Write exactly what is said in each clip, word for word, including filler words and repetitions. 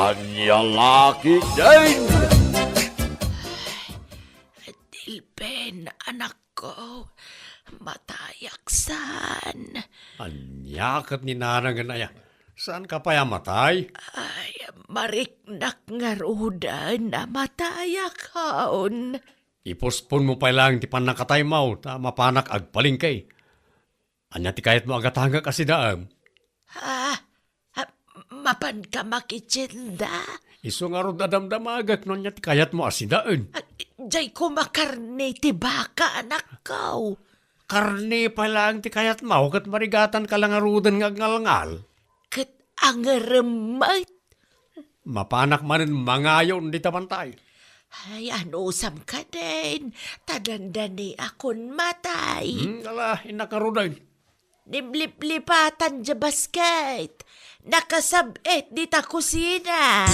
Ania la ketdin? Dilben, anakko, matayak saan. Ania ket ni nanangen aya? Saanka pay a matay? Ay, mariknak ngaruden a matayakon. Iposponmo pay laeng ti pannakataymo ta mapanak agpalengke. Ania ti kayatmo a gatangek a sidaem? Ah, ah, mapanka makitienda? Isu ngarud a damdamagek no ania ti kayatmo a sidaen. Ah, diay koma karne ti baka, anakko. Karne pay laeng ti kayatmo ket marigatanka la ngaruden nga agngalngal. Ket angerem met. Mapanak manen mangayon dita bantay. Ay, anusam kadin, ta dandaniakon matay. Hmm, ala, innak ngaruden. Dimliplipatan diay basket. Nakasab-et dita kusina.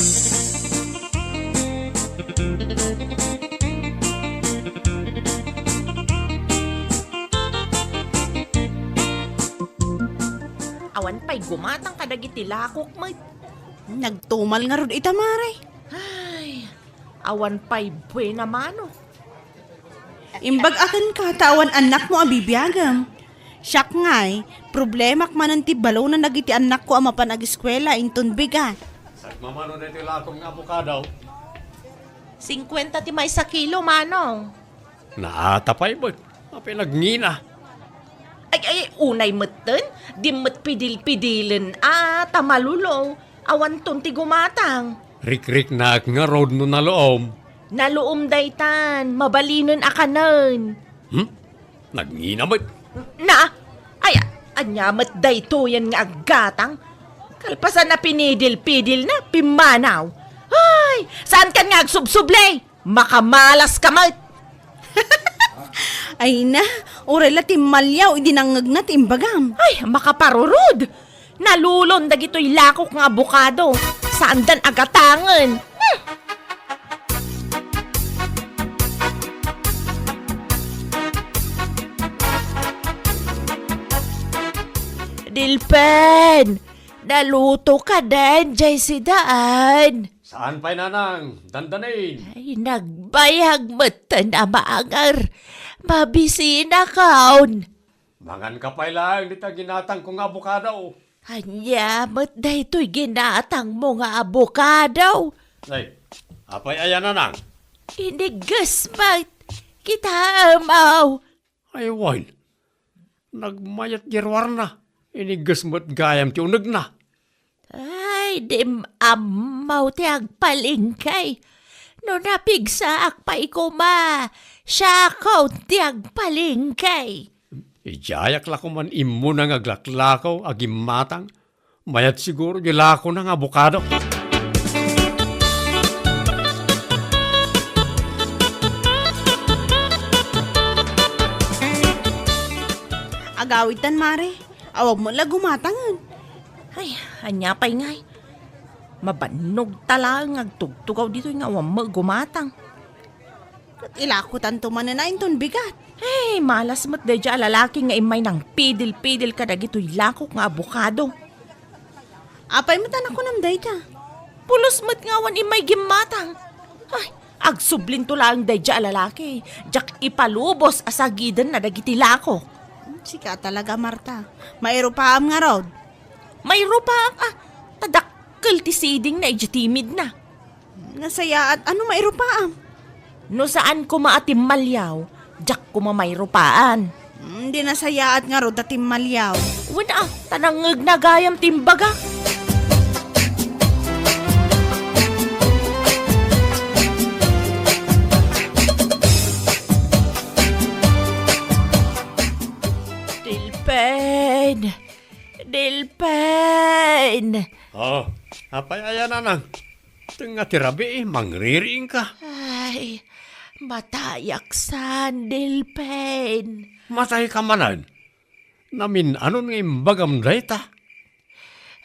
Awan pay gumatang kadagiti lakok met. Nagtumal ngarud ita, mare. Ay, awan pay buena mano. Imbag-aken ka ta awan annakmo a bibiagem. Siak ngay, problemak manen ti balonen dagiti annakko a mapan agiskuela inton bigat. Sagmamano daytoy lakong nga abokado. Singkuenta ti maysa kilo, manong. Naata pay met. Apay nagngina? Ay, ay, unay metten, di met pidil-pidilen a ta malulo, awanton ti gumatang. Rikriknak ngarud no naluom. Naluom daytan, mabalinen a kanen. Hmm? Nagngina met. Na, ay, ania met daytoyen nga aggatang? Kalpasan a pinidil-pidilna, pimmanaw. Ay, saankan nga agsubsubli? Makamalas ka met! Ay na, uray la timmaliaw idi nangngegna ti imbagam. Ay, makaparurod! Nalulon dagitoy lakok nga abokado. Saandan a gatangen. Hmm! Dilpen! Naluto ka den, jay sidaan. Saan pay, nanang? Dandanin. Ay, nagbayag metten a maanger. Mabisinakon. Manganka pay laeng dita ginatangko nga abokado. Ania met daytoy ginatangmo nga abokado? Ay, apay aya, nanang? Inigges met. Kitaem, aw. Ay, wen. Nagmayat diay ruarna. Inigges met gayam ti unegna. Ay, dim ammo ti agpalengke. No napigsaak pay koma, siakon ti agpalengke. Idiayak la koman immuna nga aglaklakaw a gimmatang. Mayat siguro di lakona nga abokado. Agawidtan, mare. Awan met la gumatangen. Ay, ania pay ngay? Mabannog ta laeng nga agtugtugaw ditoy nga awan met gumatang. Ket ilakotanto manen a inton bigat. Ay, malas met daydiay a lalaki nga immay nangpidil-pidil kadagitoy lakok nga abokado. Apay met a nakunam dayta? Pulos met nga awan immay gimmatang. Ay, agsublinto laeng daydiay a lalaki. Diak ipalubos a sagidenna dagiti lakok. Hmm, sika talaga, Marta. Mairupaam ngarud. Mairupaak a, ta dakkel ti sidingna idiay timidna. Nasayaat a no mairupaam. No saan koma a timmaliaw, diak koma mairupaan. Hmm, di nasayaat ngarud a timmaliaw. Wen a, ta nangngegna gayam ti imbaga. Dilpen! Dilpen! Oh, apay aya, nanang? Tengnga ti rabii, mangririingka. Ay, matayak saan, Dilpen. Matayka manen? Namin-anon nga imbagam dayta?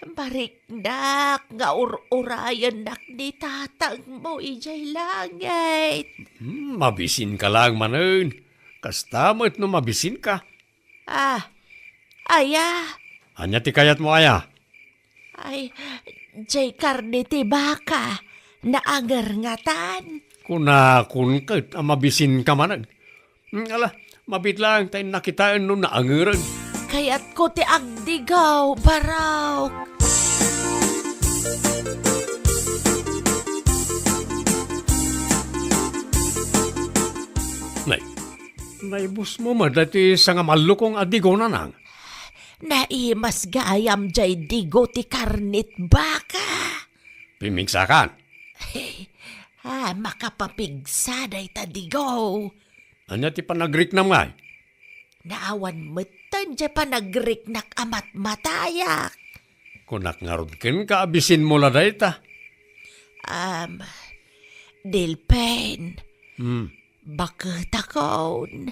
Mariknak nga ur-urayennak ni tatangmo idiay langit. Hmm, mabisinka laeng manen. Kasta met no mabisinka. Ah, aya? Ania ti kayatmo aya? Ay, jay karne ti baka, naanger ngatan. Kunakon ket a mabisinka manen. Hmm, ala, mabiit laeng ta innak kitaen no naangeren. Kayatko ti agdigaw, Barok. Nay, naibusmo met daytoy sangamallokong a digo, Nanang. Naimas gayam jay digo ti karne ti baka. Pimmigsakan. Ah, makapapigsa dayta digo. Ania ti panagriknam ngay? Naawan metten jay panagriknak a matmatayak. Kunak ngarud kenka a bisinmo la dayta. Am, Delpin. Hmm. Baketakon,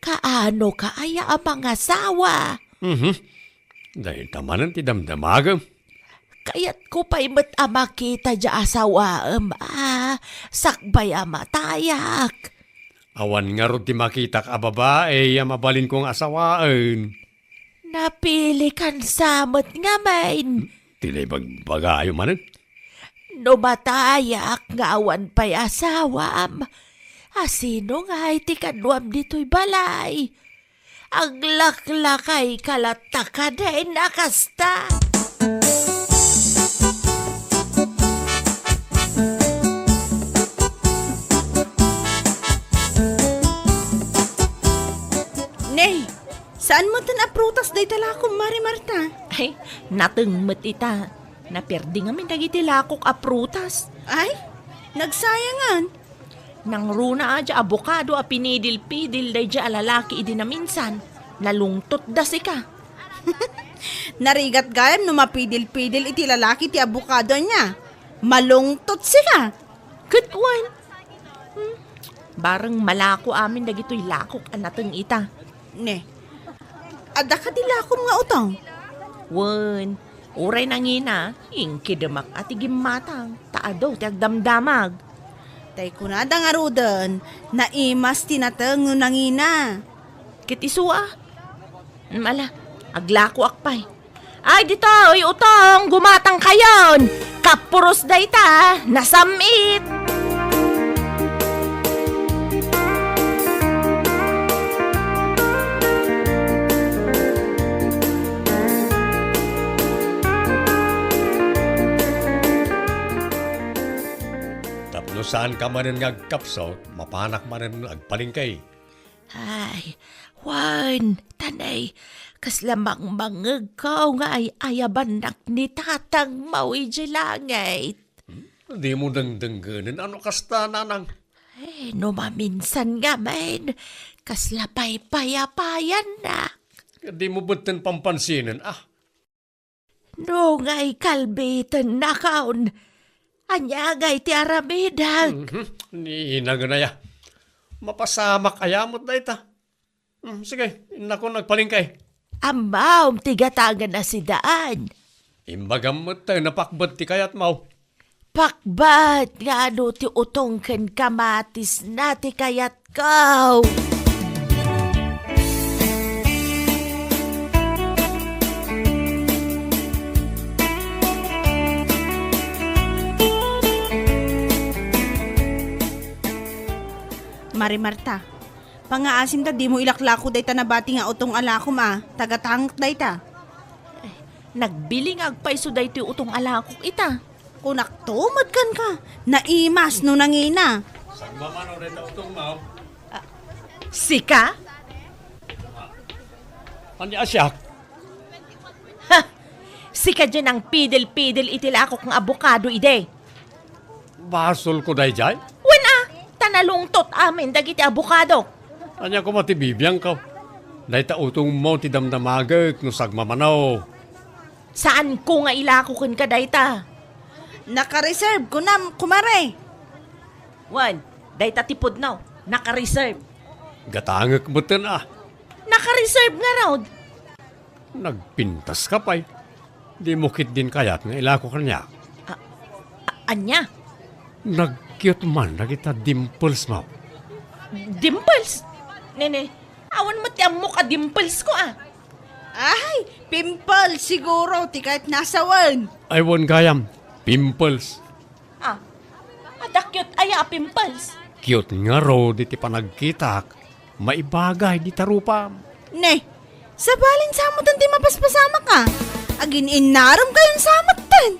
kaano ka aya a mangasawa? Mhm. Dayta manen ti damdamagem. Kayatko pay met a makita diay asawaem a sakbay a matayak. Awan ngarud ti makitak a babai a mabalinko nga asawaen. Napilikan sa met ngamin. Ti naibagbagayo manen? No matayak nga awan pay asawam, asino ngay ti kaduam ditoy balay? Aglaklakayka latta kadin a kasta. Nay, saan metten a prutas dayta lakom, Mari Marta? Ay, nateng met ita. Naperdi ngamin dagiti lakok a prutas. Ay, nagsayangan. Nangruna a diay abokado a pinidil-pidil daydiay a lalaki idi naminsan. Nalungtotda sika. Narigat gayam no mapidil-pidil iti lalaki ti abokado ania. Malungtot sika. Ket wen, hmm, bareng malako amin dagitoy lakok a nateng ita. Ne, adda kadi lakom nga utong? Wen, uray nangina, inkidemak a ti gimmatang, ta adu ti agdamdamag. Tay kunada ngaruden, naimas ti nateng no nangina. Ket isu a? Mm, ala, aglakoak pay. Ay, ditoy, utong, gumatangkayon! Kapuros dayta, nasam-it! Tapno saanka manen nga agkapsut, mapanak manen agpalengke. Ay, wen, ta nay, kasla mangmangngegko nga ay-ayabannak ni tatangmo idiay langit. Hmm? Dimo dengdengngenen a no kasta, Nanang? Eh, no maminsan ngamin, kasla paypayaapayannak. Dimo metten pampansinen, ah. No ngay kalbitennakon, ania ngay ti aramidek? Mhm. Ni inangen aya. Mapasamak aya met dayta. Hmm, sige, innakon agpalengke. Ammom ti gatangen a sidaan. Imbagam met ta napakbet ti kayatmo. Pakbat nga adu ti utong ken kamatisna ti kayatko. Mari Marta, pangngaasim ta dimo ilaklako dayta nabati nga utong a lakom a, ta gatangek dayta. Nagbili nga agpayso daytoy utong a lakok ita. Kunakto met kenka, naimas no nangina. Sagmamano dayta utongmo. Ah, sika? Ania a siak? Ha! Sika diay nangpidil-pidil iti lakok nga abokado idi. Basolko daydiay? Wen a, ta nalungtot amin dagiti abokado. Ania koma ti bibiangko? Dayta utongmo ti damdamagek no sagmamano. Saanko nga ilako kenka dayta. Naka-reserve, kunam, kumare. Wen, dayta ti pudno, naka-reserve. Gatangek metten a. Naka-reserve ngarud. Nagpintaska pay. Dimo ketdin kayat nga ilako kaniak. A-, a-, ania? Nag-cute man dagita dimples mo. Dimples? Nene, awan met ti ammok a dimples ko, ah. Ay, pimple siguro ti kayatna a sawen. Ay, wen gayam, pimples. Ah, adda cute aya a pimples? Cute ngarud iti panagkitak, maibagay dita rupam. Ne, sabalen sa metten ti mapaspasamak a. Agin-innaramkayon sa metten.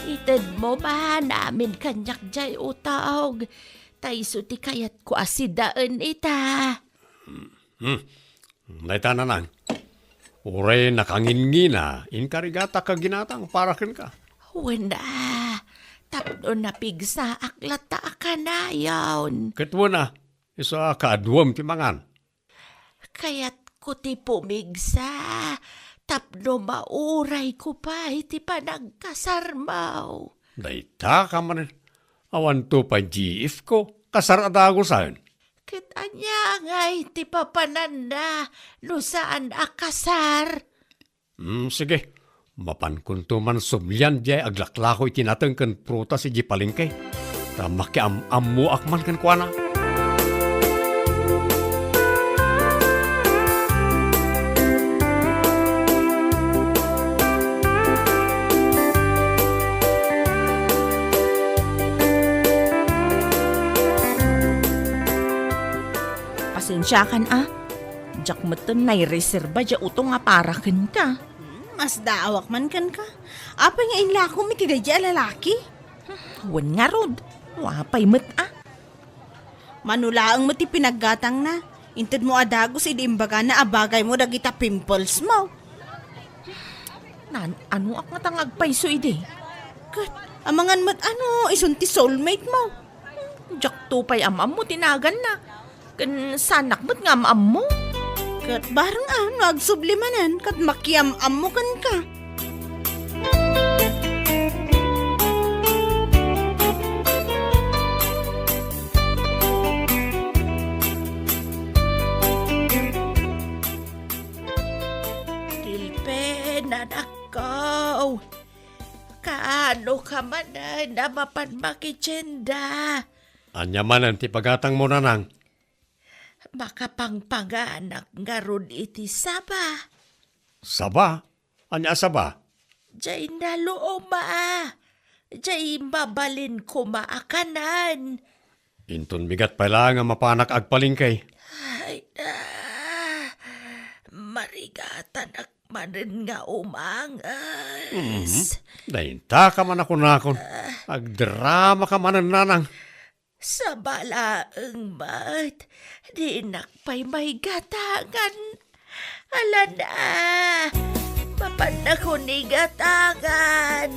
Itedmo man amin kaniak diay utog, ta isu ti kayatko a sidaen ita. Hmm. Dayta, nanang. Uray nakangingina, inkarigatak a ginatang para kenka. Wen a, tapno napigsaak latta a kanayon. Ket wen a, isu a kaaduem ti mangan. Kayatko ti pumigsa, tapno maurayko pay ti panagkasarmo. Dayta ka manen, awanto pay G F ko, kasar a dagusen. Ket ania ngay ti papananna no saan a kasar? Hmm, sige. Mapankonto man sublian diay aglaklako iti nateng ken prutas idiay palengke. Ta makiam-ammoak man kenkuana. Pasensiakan a, diak metten naireserba diay utong a para kenka. Hmm, masdaawak man kenka. Apay nga inlakom iti daydiay a lalaki? Wen ngarud, no apay met a. Mano laeng met ti pinaggatangna. Intedmo a dagus idi imbagana a bagaymo dagita pimples mo. Naan-anoak ngata nga agpayso idi. Ket amangan met a no isun ti soulmate mo. Diakto pay am-ammo ti naganna. Ken saanak met nga am-ammo. Ket bareng a no agsubli manen ket makiam-ammo kenka. Tilpen, anakko. Kaano ka manen a mapan makitienda? Ania manen ti pagatangmo, nanang? Makapangpanganak ngarud iti saba. Saba? Ania a saba? Diay naluom a. Diay mabalin koma a kanen. Inton bigat pay laeng a mapanak agpalengke. Ay, ah, marigatanak manen nga umanges. Mhm. Dayta ka man a kunakon. Agdrama ka manen, nanang. Saba laeng met, dinak pay maigatangan. Ala na, mapannakon igatangan.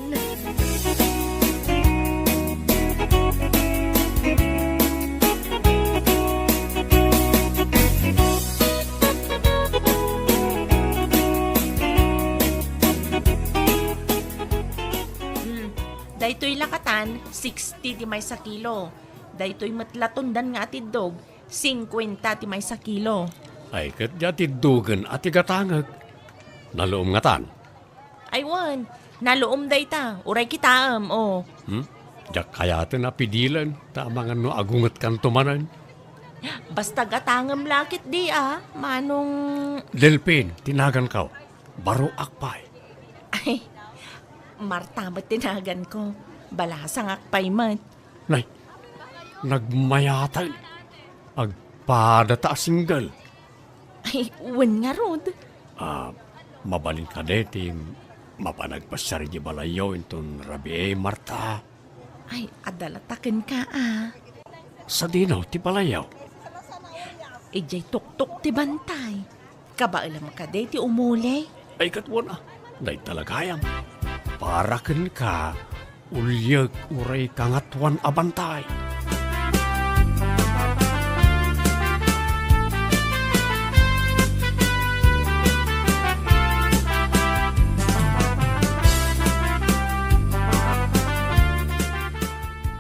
Hmm, daytoy lakatan, sixty ti maysa kilo. Daytoy met la tundan nga atiddog, singkuenta ti maysa kilo. Ay, ket diay atiddogen a ti gatangek. Naluom ngatan? Ay wen, naluom dayta. Uray kitaem, o. Hmm? Diak kayaten a pidilen, ta amangan no agungetkanto manen. Basta gatangem la ketdi a, manong Delphin, ti naganko. Baroak pay. Ay, Marta met ti naganko. Balasangak pay met. Nay, nagmayaten. Agpadata a single. Ay, wen ngarud. Ah, mabalin kadi ti mapan agpasiar idiay balayyo inton rabii, Marta? Ay, adda latta kenka a. Sadino ti balayyo? Idiay tuktok ti bantay. Kabaelam kadi ti umuli? Ay, ket wen a, dayta la gayam. Para kenka, uliek uray kangatoan a bantay.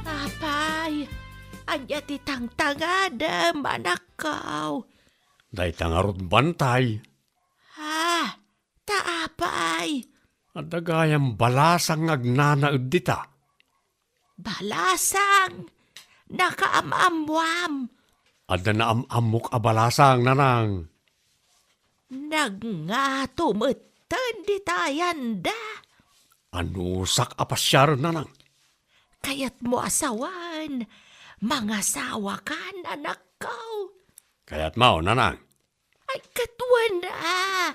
Apay, ania ti tangtangadem, anakko? Dayta ngarud bantay. Ah, ta apay? Adda gayam balasang nga agnanaed dita. Balasang? Nakaam-ammoam. Adda naam-ammok a balasang, nanang. Nagngato metten dita yanda. Anusak a pasiaren, nanang. Kayatmo a sawen, mangasawakan, anakko. Kayatmo, nanang. Ay, ket wen a.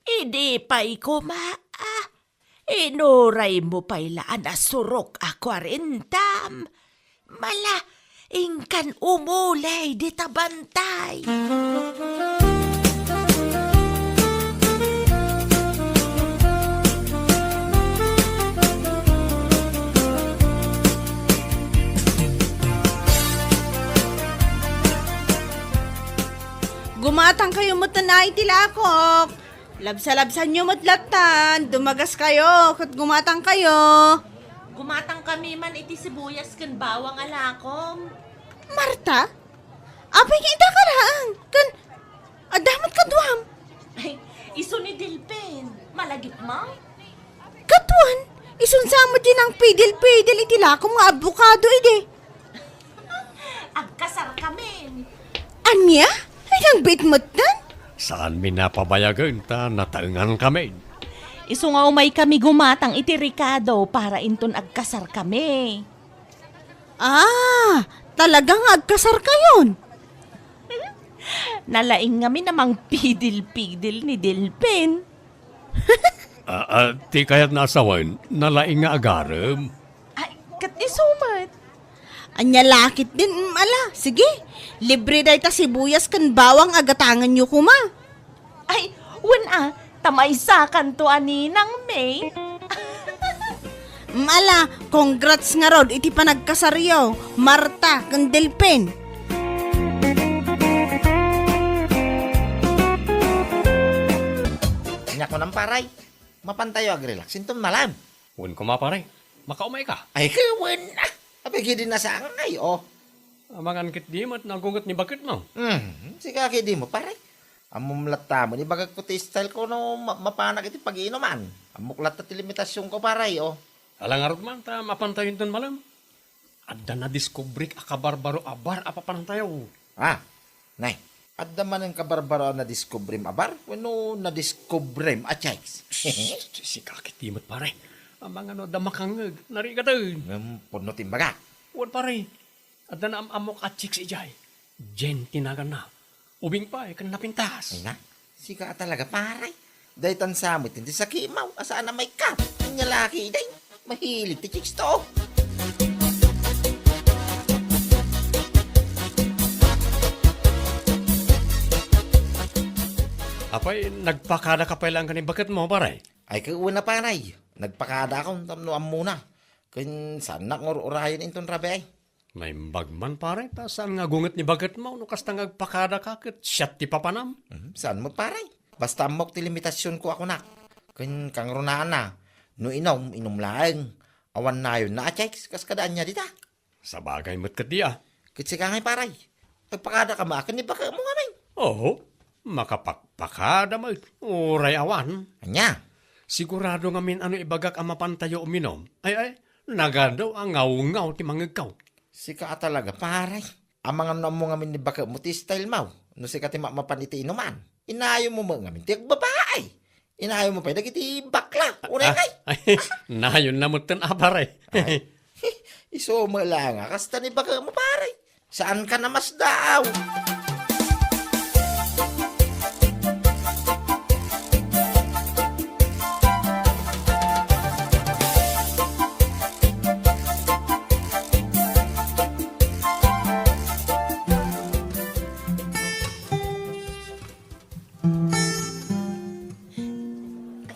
Idi pay koma a, inuraymo pay la a nasurok a kuarentam. Mala, inkan umuley dita bantay. Gumatangkayo met a iti lakok. Labsa-labsanyo met lattan. Dumagaskayo ket gumatangkayo. Gumatangkami man iti sibuyas ken bawang a lakom. Marta? Apay nga ita ka laeng? Ken adda met kaduam? Ay, isu ni Delpin. Malagipmo? Ket wen, isun sa met diay nangpidil-pidil iti lakom nga abokado idi. Agkasarkamin. Ania? Ay, nagbiit metten? Saanmi a pabayagen ta nataengankamin. Isu nga umaykami gumatang iti rekado para inton agkasarkami. Ah, talaga nga agkasarkayon? Nalaing ngamin a mangpidil-pidil ni Delpin. Ah, ah, ti kayatna a sawen, nalaing nga agarem. Ay, ket isu met. Ania la ketdin, mm, ala, sige. Libre dayta sibuyas ken bawang a gatangenyo koma. Ay, wen a, ta maysakanto a ninang May. Mm, ala, congrats ngarud iti panagkasaryo, Marta ken Delpin. Ania kunam, paray? Mapantayo agrelax inton malem. Wen koma, pare. Makaumayka? Ay, ket wen a. Apay, ket idi nasangay, o. Amangan ketdi met nagunget ni baketmo. Hmm, sika ketdi met, pare. Ammom latta met, ibagakko ti style ko no ma-, mapanak iti pag-iinuman. Ammok latta ti limitasionko, pare, o. Ala ngarud man, ta mapantayo inton malem. Adda nadiskubrik a kabarbaro a bar a papanantayo. Ah, nay, adda manen kabarbaro a nadiskubrim a bar wenno nadiskubrim a chicks? Shh, sika ketdi met, pare. Amangan no adda makangngeg, narigaten. Ngem pudno ti imbaga. Wen, pare, adda naam-ammok a chicks idiay. Jen ti naganna. Ubing pay ken napintas. Ay na, sika a talaga, pare. Daytan sa met ti sakimaw a saan a maikkat. Ania la ketdi, mahilig ti chicks to. Apay, nagpakadaka pay laeng ken ni baketmo, pare? Ay, ket wen a, pare. Nagpakadakon tapno ammona. Ken saannak nga ur-urayen inton rabii. Naimbag man, pare, ta saan nga agunget ni baketmo no kasta nga agpakadaka ket siak ti papanam. Mhm, saan met, pare. Basta ammok ti limitasionko a kunak. Ken kangrunaanna, no inum, inum laeng. Awan nayonna a chicks, kas kada ania dita. Sabagay met ketdi a. Ket sika ngay, pare. Agpakadaka met ken ni baketmo ngamin. Oo, makapakpakada met, uray awan. Ania? Sigurado ngamin a no ibagak a mapantayo uminum. Ay, ay, nagadu a ngawngaw ti mangngegko. Sika a talaga, pare. Amangan no ammo ngamin ni baketmo ti stylemo. No sika ti ma-, mapan iti inuman. Inayonmo met ngamin ti agbabae. Inayonmo pay dagiti bakla. Uray, ah, kay. Ay, nayonna metten a, pare. Ay. Isu met laeng a kasta ni baketmo, pare. Saanka a masdaaw.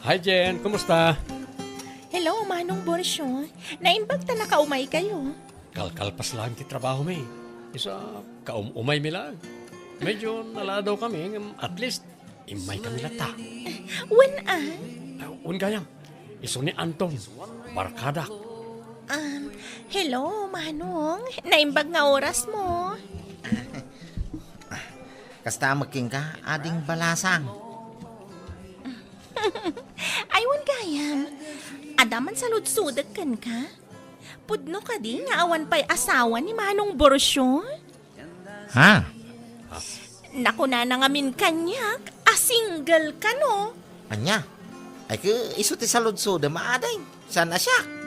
Hi, Jen. Kumusta? Hello, Manong Borcio. Naimbag ta nakaumaykayo. Kalkalpas laeng ti trabahomi. Isu a, kaum-umaymi laeng. Medyo naladawkami, ngem at least, immaykami latta. Wen a? Ah, wen gayam. Isu ni Anton, barkadak. Um, hello, Manong. Naimbag nga orasmo. Kasta met kenka, ading balasang. Ay, wen gayam. Ita, mansaludsodek kenka? Pudno kadi nga awan pay asawa ni Manong Borsyo? Ha? Nakunana ngamin kaniak a single kano. Ania? Ay, ke, isu ti saludsodem, ading. Saan a siak?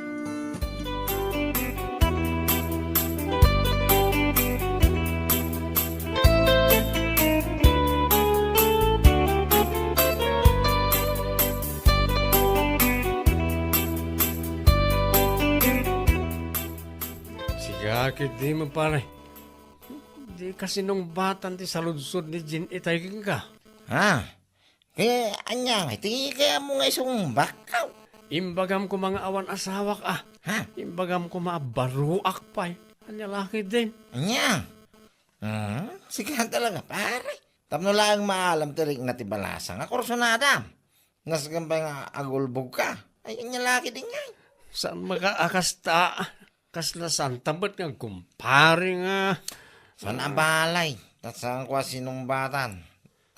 Sika ketdi met, pare. Dika sinungbatan ti saludsod ni Jean itay kenka. Ha? Eh, ania ngay ti kayatmo nga isumbak? Imbagam koma nga awan asawak, a. Ha? Imbagam koma a baroak pay. Ania la ketdin? Ania? Hmm? Sika talaga, pare. Tapno laeng maalam ti rikna ti balasang a kursunadam. Nasken pay nga agulbogka. Ay, ania la ketdin ngay? Saan met a kasta? Kasla santa met nga agkumpare nga. Saan a balay? Ta saanko a sinungbatan.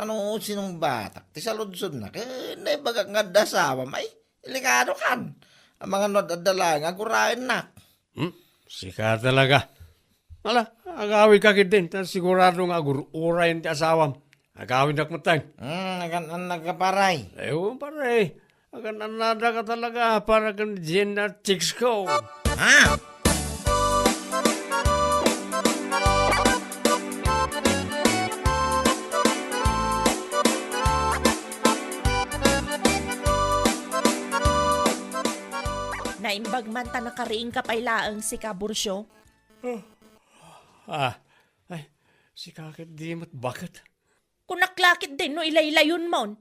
Ano sinungbatak? Ti saludsodna, ket naibagak nga adda asawam, ay, delikado kan. Amangan no adda laeng nga aguraennak. Hmm? Sika talaga. Ala, agawidka ketdin, ta sigurado nga agur-urayen ti asawam. Agawidnak metten. Hmm, nagan-annaka, pare. Ewan, pare. Nagan-annadaka talaga para ken Jean a chicks ko. Ha? Naimbag man ta nakariingka pay laeng, sika, Borsyo. Ah, ay, sika ketdi met, baket. Kunak la ketdin no ilaylayonmon.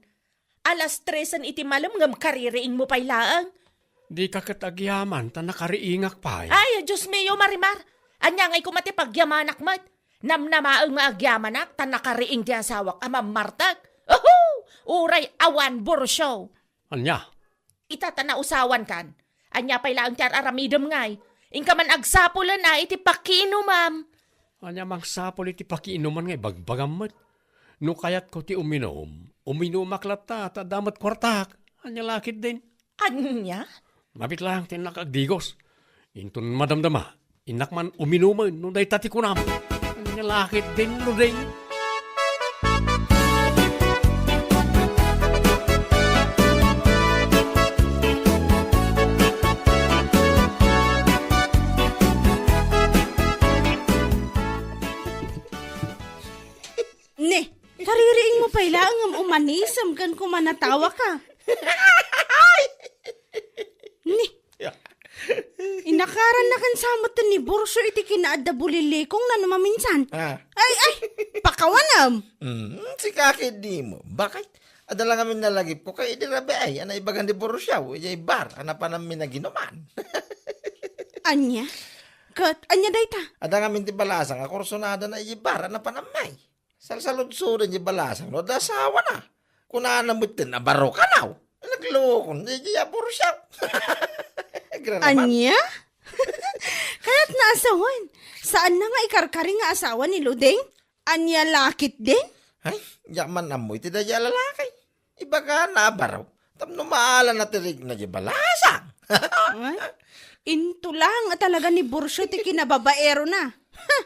Alas tresen iti malem ngem kaririingmo pay laeng. Dika ket agyaman ta nakariingak pay. Ay, Dios mio, Marimar! Ania ngay koma ti pagyamanak met? Namnamaem nga agyamanak ta nakariing ti asawak a mammartek. Uhu! Uray awan Borsyo. Ania? Ita ta nausawankan. Ania pay laeng ti ar-aramidem ngay? Inka man agsapulen a iti pakiinumam. Ania mangsapul iti pakiinuman nga ibagbagam met? No kayatko ti uminum, uminumak latta, ta adda met kuartak. Ania la ketdin? Ania? Mabit laeng ti innak agdigos. Inton madamdama, innak man uminumen no dayta ti kunam. Ania la ketdin, Luding? Ne, kaririingmo pay laeng ngem umanisem ken kumanatawaka. Ne, inakarannakan sa met ni Borsyo iti kinaadda bulilikongna no maminsan. Ah. Ay, ay, pakawanem. Mm, sika ketdi met. Baket? Adda la ngamin nalagipko ken idi rabii a naibagan ni Borsyo idiay bar a napananmi naginuman. Ania? Ket ania dayta? Adda ngamin ti balasang a kursunadana idiay bar a napananmi. Salsaludsoden ti balasang no adda asawana. Kunana metten a barokanaw. Naglokon, di, di, a Borsyo. Agraraman. Ania? Kayatna a sawen, saanna nga ikarkari nga asawa ni Luding? Ania la ketdin? Ay, diak man ammo iti daydiay a lalaki. Ibagana a baro, tapno maalanna ti rikna diay balasang. Ay, into laeng a talaga ni Borsyo ti kinababaerona. Ha,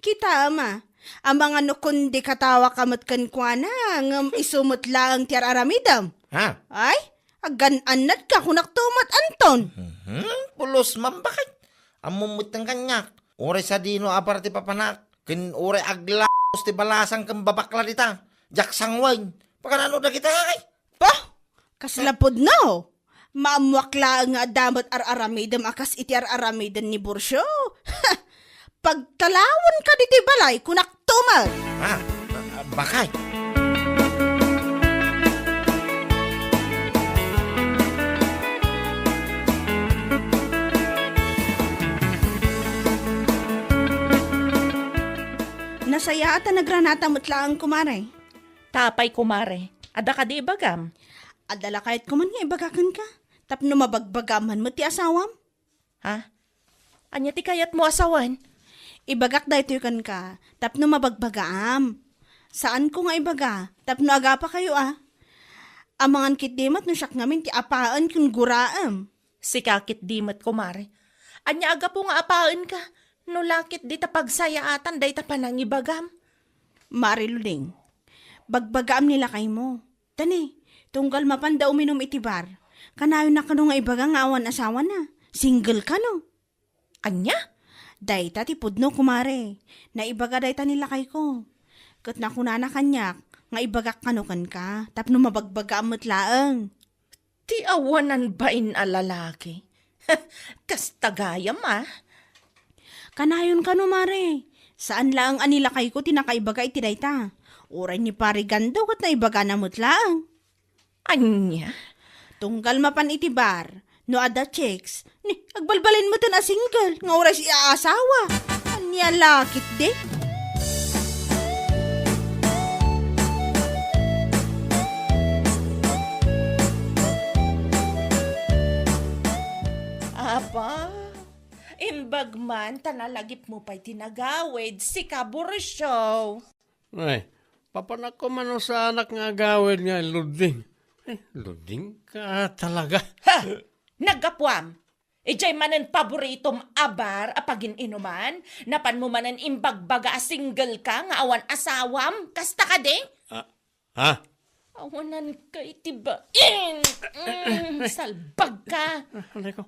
kitaem a, amangan no kundi katawaka met kenkuana, ngem isu met laeng ti ar-aramidem. Ha? Ay, aggan-annadka, kunakto met, Anton. Mhm, pulos man, baket. Ammom metten kaniak. Uray sadino a bar ti papanak, ken uray aglaos ti balasang ken babakla dita. Diak sanguen. Paganano dagita, ay? Bah! Kasla pudno! Maammoak laeng nga adda met ar-aramidem a kas iti ar-aramiden ni Borsyo. Pagtalawenka ditoy balay, kunakto met. Ah, ah, baket. Nasayaat a nagranata met laeng, kumare. Ta apay, kumare, adda kadi ibagam? Adda la kayatko man nga ibaga kenka, tapno mabagbagaam man met ti asawam? Ha? Ania ti kayatmo a sawen? Ibagak daytoy kenka, tapno mabagbagaam. Saanko nga ibaga, tapno agapakayo a. Amangan ketdi met no siak ngamin ti apaen ken guraem. Sika ketdi met, kumare. Ania a gapu nga apaenka? No la ketdi ta pagsayaatan dayta panangibagam. Mare Luding, bagbagaam ni lakaymo. Tani, tunggal mapanda uminum iti bar, kanayon na kano nga ibaga nga awan asawana? Single kano? Ania? Dayta ti pudno, kumare. Naibaga dayta ni lakayko. Ket nakunana kaniak nga ibagak kano kenka tapno mabagbagaam met laeng. Ti awanan bain a lalaki. Kasta gayam, a. Kanayon kano, mare. Saan laeng a ni lakayko ti nakaibaga iti dayta. Uray ni Pare Gando ket naibagana met laeng. Ania? Tunggal mapan iti bar, no adda chicks, ni, agbalbalin metten a single nga uray aasawa. Ania la ketdi? Apa, imbag man ta nalagipmo pay ti nagawid, sika, Borsyo. Ay, papanakko man no saanak nga agawid nga Luding. Ay, Luding ka talaga. Ha! Naggapuam! Idiay manen paboritom a bar a pagin-inuman, napanmo manen imbagbaga a single ka nga awan asawam, kasta kadi? Ah, ha? Awanan ka iti bain! Mm, salbag ka! Ah, alay ko,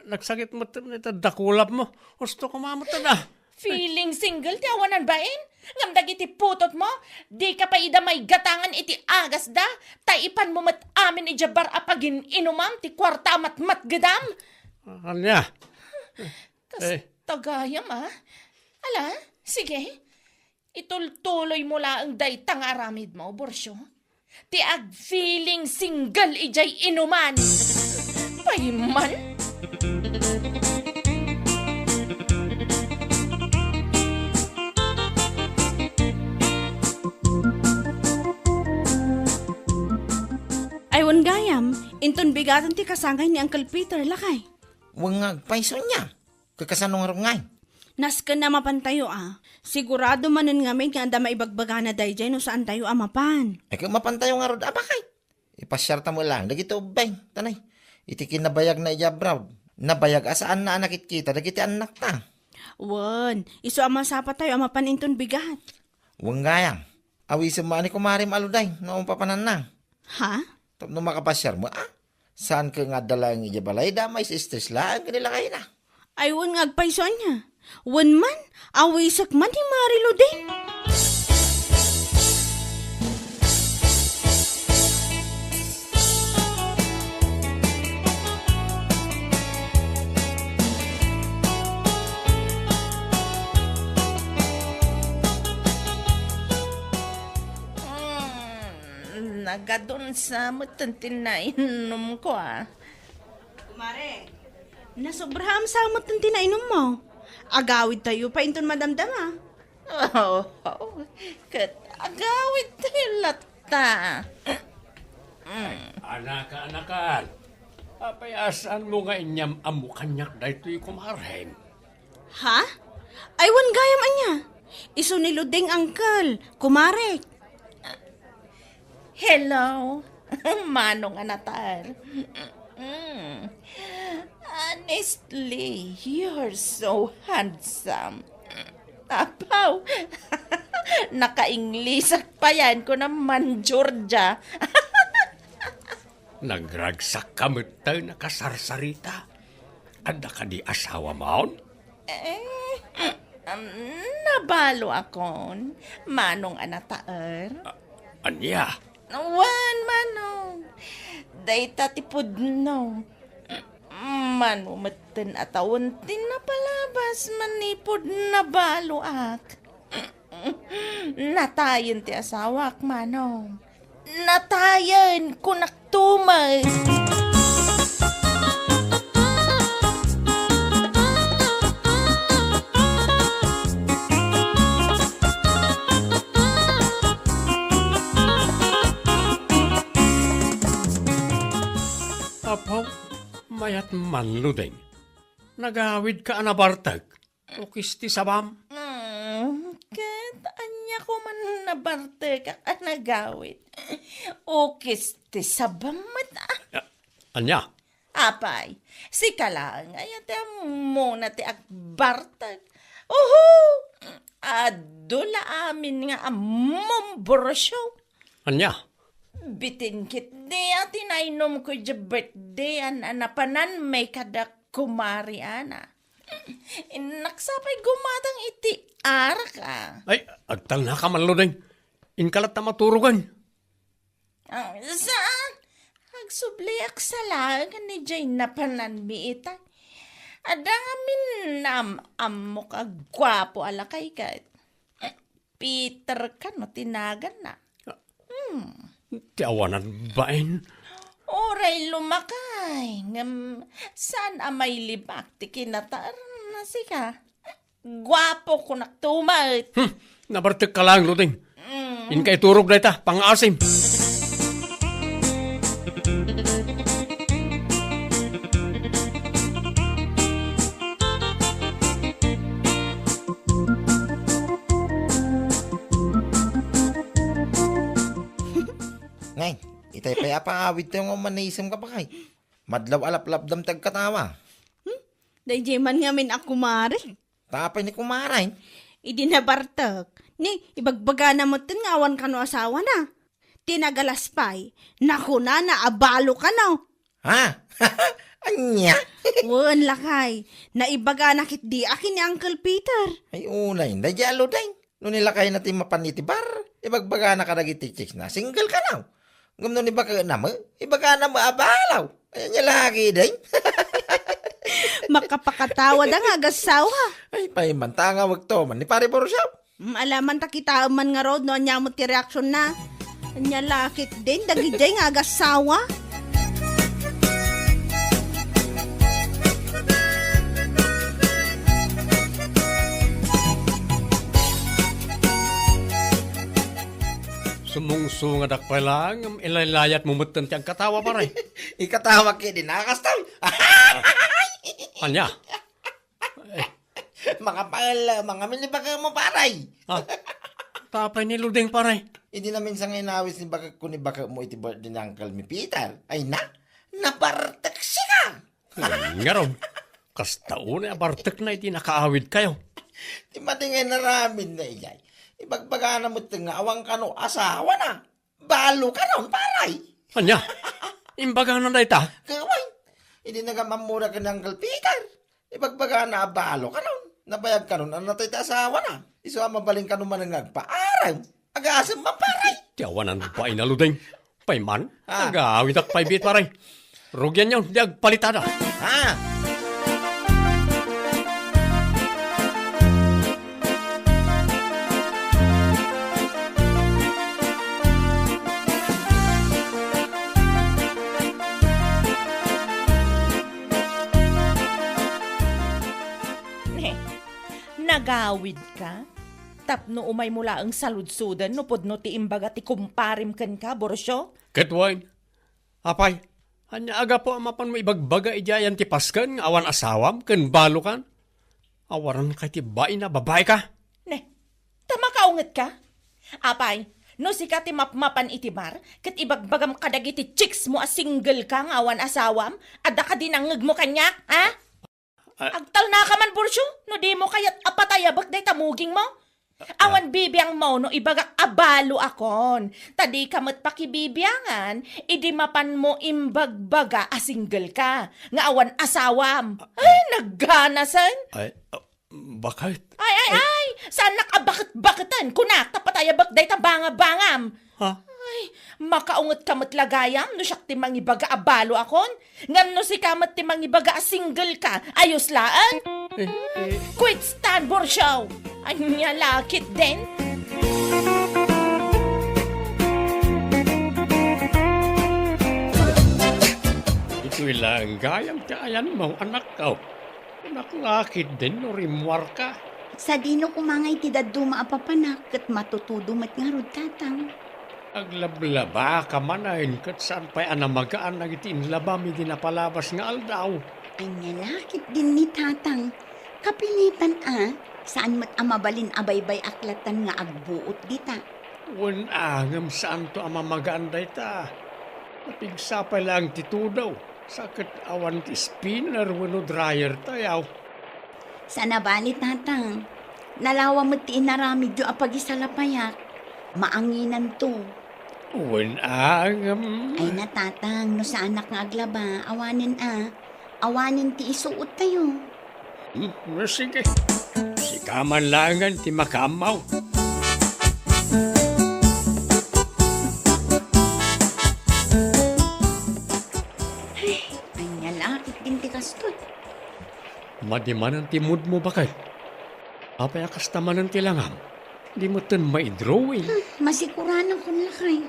nagsakit met ita dakulap mo. Husto ko mamutan, ah. Feeling single ti awanan bain? Ngem dagiti putotmo, dika pay ida maigatangan iti agasda, ta ipanmo met amin idiay bar a pagin-inumam ti kuarta a matmatgedam. Ania? Kas Eh. tagayam, a. Ala, sige. Itultuloymo laeng dayta nga aramidmo, Borsyo. Ti ag-feeling single idiay inuman. Payman? Ay, wen gayam, inton bigaten ti kasangay ni Uncle Peter, lakay. Wen nga agpayso nia. Ket kasano ngarud ngay? Nasken a mapantayo a. Sigurado manen ngamin nga adda maibagbagana daydiay no saantayo a mapan. Ay, ket mapantayo ngarud a, bakay? Ipasiarta met laeng dagiti ubbing, tanay. Iti kinabayagna idiay abroad, nabayag a saanna a nakitkita dagiti annakta. Wen, isu a masapatayo a mapan inton bigat. Wen gayam, awisem man ni kumarem a Luding no umpapananna. Ha? Tapno makapasiar met a. Saan ket nga adda laeng idiay balayda, mais-stress laeng ken ni lakayna. Ay, wen nga agpayso ania. Wen man, awisek man ni Mari Luding. Mm, nagadunsa met ti nainumko, a. Kumare, nasobraam sa met ti nainummo. Agawidtayo pay inton madamdama. Oo, ket agawidtayo latta. Mm. Anaka, anakan. Apay a saanmo nga inyam-ammo kaniak daytoy, kumarem? Ha? Ay, wen gayam ania? Isu ni Luding, uncle, kumare. Hello, manong a natar. Mm. Honestly, you're so handsome. Apaw, naka-English-ak payen, kuna man Georgia. Nagragsakka met tayo nakasarsarita. Adda kadi asawamon? Eh, um, nabaloakon, manong a natar. A-, ania? Wen, manong. Dayta ti pudno. Mano metten a tawen ti napalabas manipud nabaloak. Natayen ti asawak, manong. Natayen, kunak tumet. Apo, mayat man, Luding. Nagawidka a nabartek. Ukis ti sabam. Mm, ket ania ko man nabartekak a nagawid? Ukis ti sabam met, a. A-, ania? Apay, sika laeng aya ti ammona ti agbartek. Uhu! Adu la amin nga ammom, Borosyo. Ania? Bitin ketdi a tinaynomko idiay birthday-an a napanan mi kada kumari Ana. Innak sa pay gumatang iti arak, a. Ay, agtalnaka man, Ludeng. Inka latta maturogen. Ah, saan? Agsubliak sa laeng a ni Jay napananmi ita. Adda ngamin am-, ammok a guapo a lakay ket. Peter kano ti naganna. Hmm. Ti awanan bain. Uray lumakay, ngem saan a mailibak ti kinataerna sika. Guapo, kunak tumet. Hmm, nabartek ka lang, Luding. Mm. Inka iturog dayta, pangaasim. Ngay, itay pay a pangawidtayo nga umanisem ka pa kay. Madlaw a laplapdam ti agkatawa. Hmm? Daydiay man ngamin a kumare. Tapay ni kumare. Idi nabartek, ni ibagbagana metten nga awan kano asawana. Ti nagalas pay, nakunana a balo kano. Ha? Ania? Wen, lakay. Naibagana ketdi a ken ni Uncle Peter. Ay, unay, daydiay a Luding. No ni lakayna ti mapan iti bar, ibagbagana kadagiti chicksna, single kano. Ngem no ni baketna met, ibagana met a balo. Ay, ania la ketdin? Makapakatawa da nga agassawa. Ay, pay man, ta nga wagto man ni Pare Borsiaw. Mm, ala man ta kitaem man ngarud no ania met ti reaksion na. Ania la ketdin, dagidiay nga agassawa. Sumungsungadak pay laeng, ngem ilaylayat mo metten ti agkatawa, pare. Ikatawa ketdi nakastay. Ania? Mangapael, mangamin ni baketmo, pare. Ah, tapay ni Luding, pare. Idi naminsan nga inawis ni baketko ni baketmo iti birthday ni Uncle mi Peter. Ay na, nabartek sika. Ngarud, kasta unay a bartekna iti nakaawidkayo. Ti madi nga inaramidna idiay, ibagbagana met nga awan kano asawana. Balo kanon, pare. Ania? Imbagana dayta? Kawan. Idi nagam-ammona ken ni Uncle Peter, ibagbagana a balo kanon. Nabayag kanon a natay ti asawana. Isu a mabalin kano manen nga agpaarem. Agasem man, pare. Ti awanan bain a Luding. Pay man, ah, agawidak pay biit, pare. Rugianyo ti agpalitada. Ha? Ne, nagawidka? Tapno umaymo laeng saludsoden no pudno ti imbaga ti kumparem kenka, Borcio? Ket wen, apay, ania a gapu a mapanmo ibagbaga idiay ayan ti pasken nga awan asawam ken balokan? Awanan kay ti bain a babaika? Ne, ta makaungetka? Apay, no sika ti mapmapan iti bar, ket ibagbagam kadagiti chicks mo a single ka nga awan asawam, adda kadi nangngegmo kaniak, ha? Ah. Agtalnaka man, Borcio, no dimo kayat a patayabek dayta mugingmo. Ah, ah. Awan bibiangmo no ibagak a baloakon. Ta dika met pakibibiangan, idi mapanmo imbagbaga a single ka, nga awan asawam. Ah, ah. Ay, nagganasen. Ay, ah, bakit? Ay, ay, ay! Saannak a baket-baketen, kunak, ta patayabek dayta banga-bangam. Ha? Ay, makaungetka met la gayam no siak ti mangibaga a baloakon. Ngem no sika met ti mangibaga a single ka, ayos laeng. Eh, eh. Quit stand, Borcio! Ania la ketdin? Itoy laeng gayam ti ayanmo, anakko. Kunak la ketdin no rimmuarka. Sadino koma ngay ti dadduma a papanak ket matutudo met ngarud, Tatang? Aglablabaka manen ket saan pay a namagaan dagiti inlabam idi napalabas nga aldaw. Ania la ketdin ni, Tatang? Kapilitan a, saan met a mabalin a baybay-ak lattan nga agbuot dita. Wen a, ngem saanto a mamagaan dayta. Napigsa pay laeng ti tudo. Sa ket awan ti spinner wenno dryer tayo. Saan a bali, Tatang. Nalawa met ti inaramidyo a pagisalapayak. Maanginanto. Wen a, ngem. Ay na, Tatang, no saanak nga aglaba, awanen a. Awanen ti isuot tayo. Hmm, sige. Sika man laengen ti makaammo. Ay, ania la, itdin ti kastoy. Madi manen ti moodmo, baket. Apay a kasta manen ti langam? Di metten maidrawing. Hmm, masikuranakon lakay.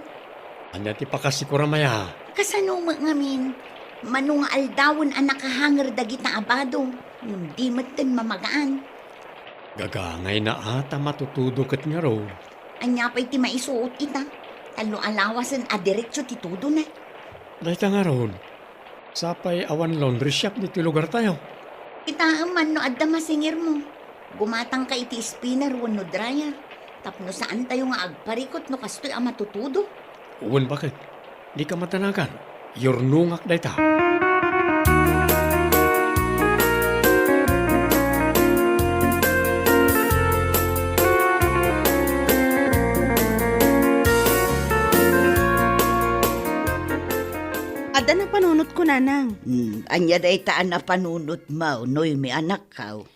Ania ti pakasikuram aya? Kasano met ngamin? Mano nga aldawen a nakahanger dagita a bado, ngem di metten mamagaan. Gagangayna a ta matutudo ket ngarud. Ania pay ti maisuot ita? Tallo a lawasen a diretso ti tudona. Dayta ngarud, sapay awan laundry shop ditoy lugartayo. Kitaem man no adda masingirmo. Gumatangka iti spinner wenno dryer tapno saantayo nga agparikut no kastoy a matutudo. Wen, baket. Dika madanagan. Yurnongak dayta. Adda napanunotko, Nanang. Hmm, ania dayta a napanunotmo, Noemi, anakko?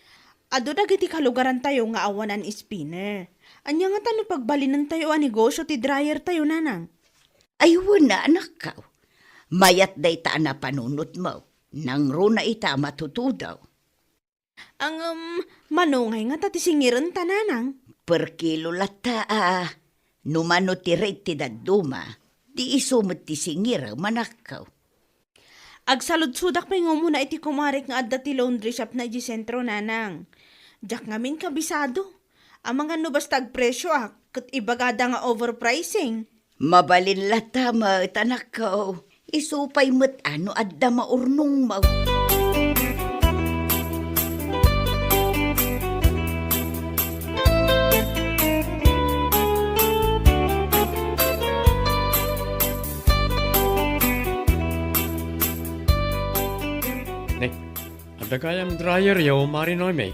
Adu dagiti kalugarantayo nga awanan spinner. Ania ngata no pagbalinentayo a negosio ti dryertayo, Nanang? Ay, wen a, anakko. Mayat dayta a napanunotmo. Nangruna ita a matutudo. Ngem, mano ngay ngata ti singirenta, Nanang? Per kilo latta a. No mano ti rate ti dadduma, di isu met ti singirem, anakko. Agsaludsodak pay nga umuna iti kumarek nga adda ti laundry shopna idiay sentro, Nanang. Diak ngamin kabisado. Amangan no basta agpresioak, ket ibagada nga overpricing. Mabalin latta met, anakko. Isu pay met a no adda maurnongmo. Ne, adda gayam dryeryo, Mari Noemi?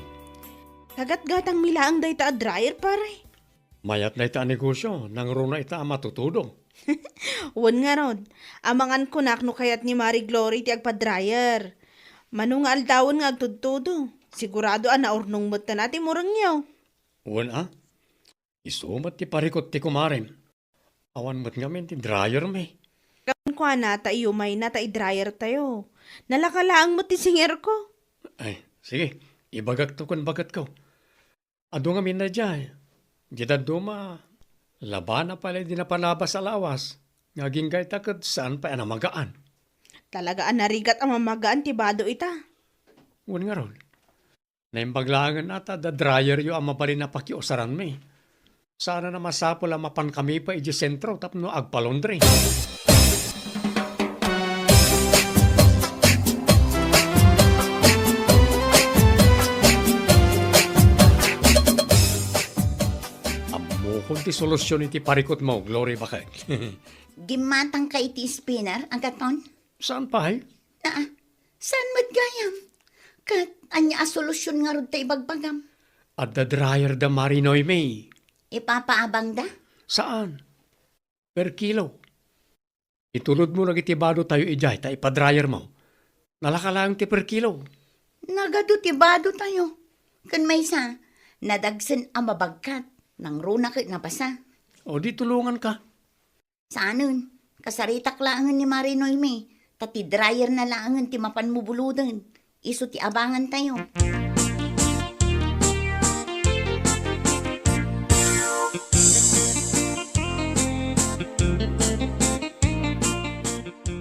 Kagatgatangmi laeng dayta a dryer, pare. Mayat dayta a negosio, nangruna ita a matutudo. Wen ngarud, amangan kunak no kayat ni Mari Glory ti agpa-dryer. Mano nga aldawen nga agtudtudo, sigurado a naurnong metten a ti murengyo. Wen a, isu met ti parikut ti kumarem. Awan met ngamin ti dryermi. Kunkuana ta iyumayna ta i-dryertayo. Nalaka laeng met ti singirko. Ay, sige, ibagakto ken baketko. Adu ngamin daydiay. Di dadduma, labana pay di napalabas a lawas, nga agingga ita ket saan pay a namagaan. Talaga a narigat a mamagaan ti bado ita. Wen ngarud, naimbag laengen a ta adda dryeryo a mabalin a pakiusaranmi. Saan a masapul a mapankami pay idiay sentro tapno agpa-laundry. Ammokon ti solusion iti parikutmo, Glory, baket. Gimmatangka iti spinner, Agaton? Saan pay? Aa, saan met gayam? Ket ania a solusion ngarud ta ibagbagam? Adda dryer da Mari Noemi. Ipapaabangda? Saan? Per kilo. Itulodmo dagiti bado tayo idiay ta ipadryermo. Nalaka laeng ti per kilo. Nagadu ti bado tayo. Ken maysa, nadagsen a mabagkat, nangruna ket nabasa. O di tulonganka. Saanen, kasaritak laengen ni Mari Noemi, ta ti dryerna laengen ti mapanmo buloden. Isu ti abangantayo.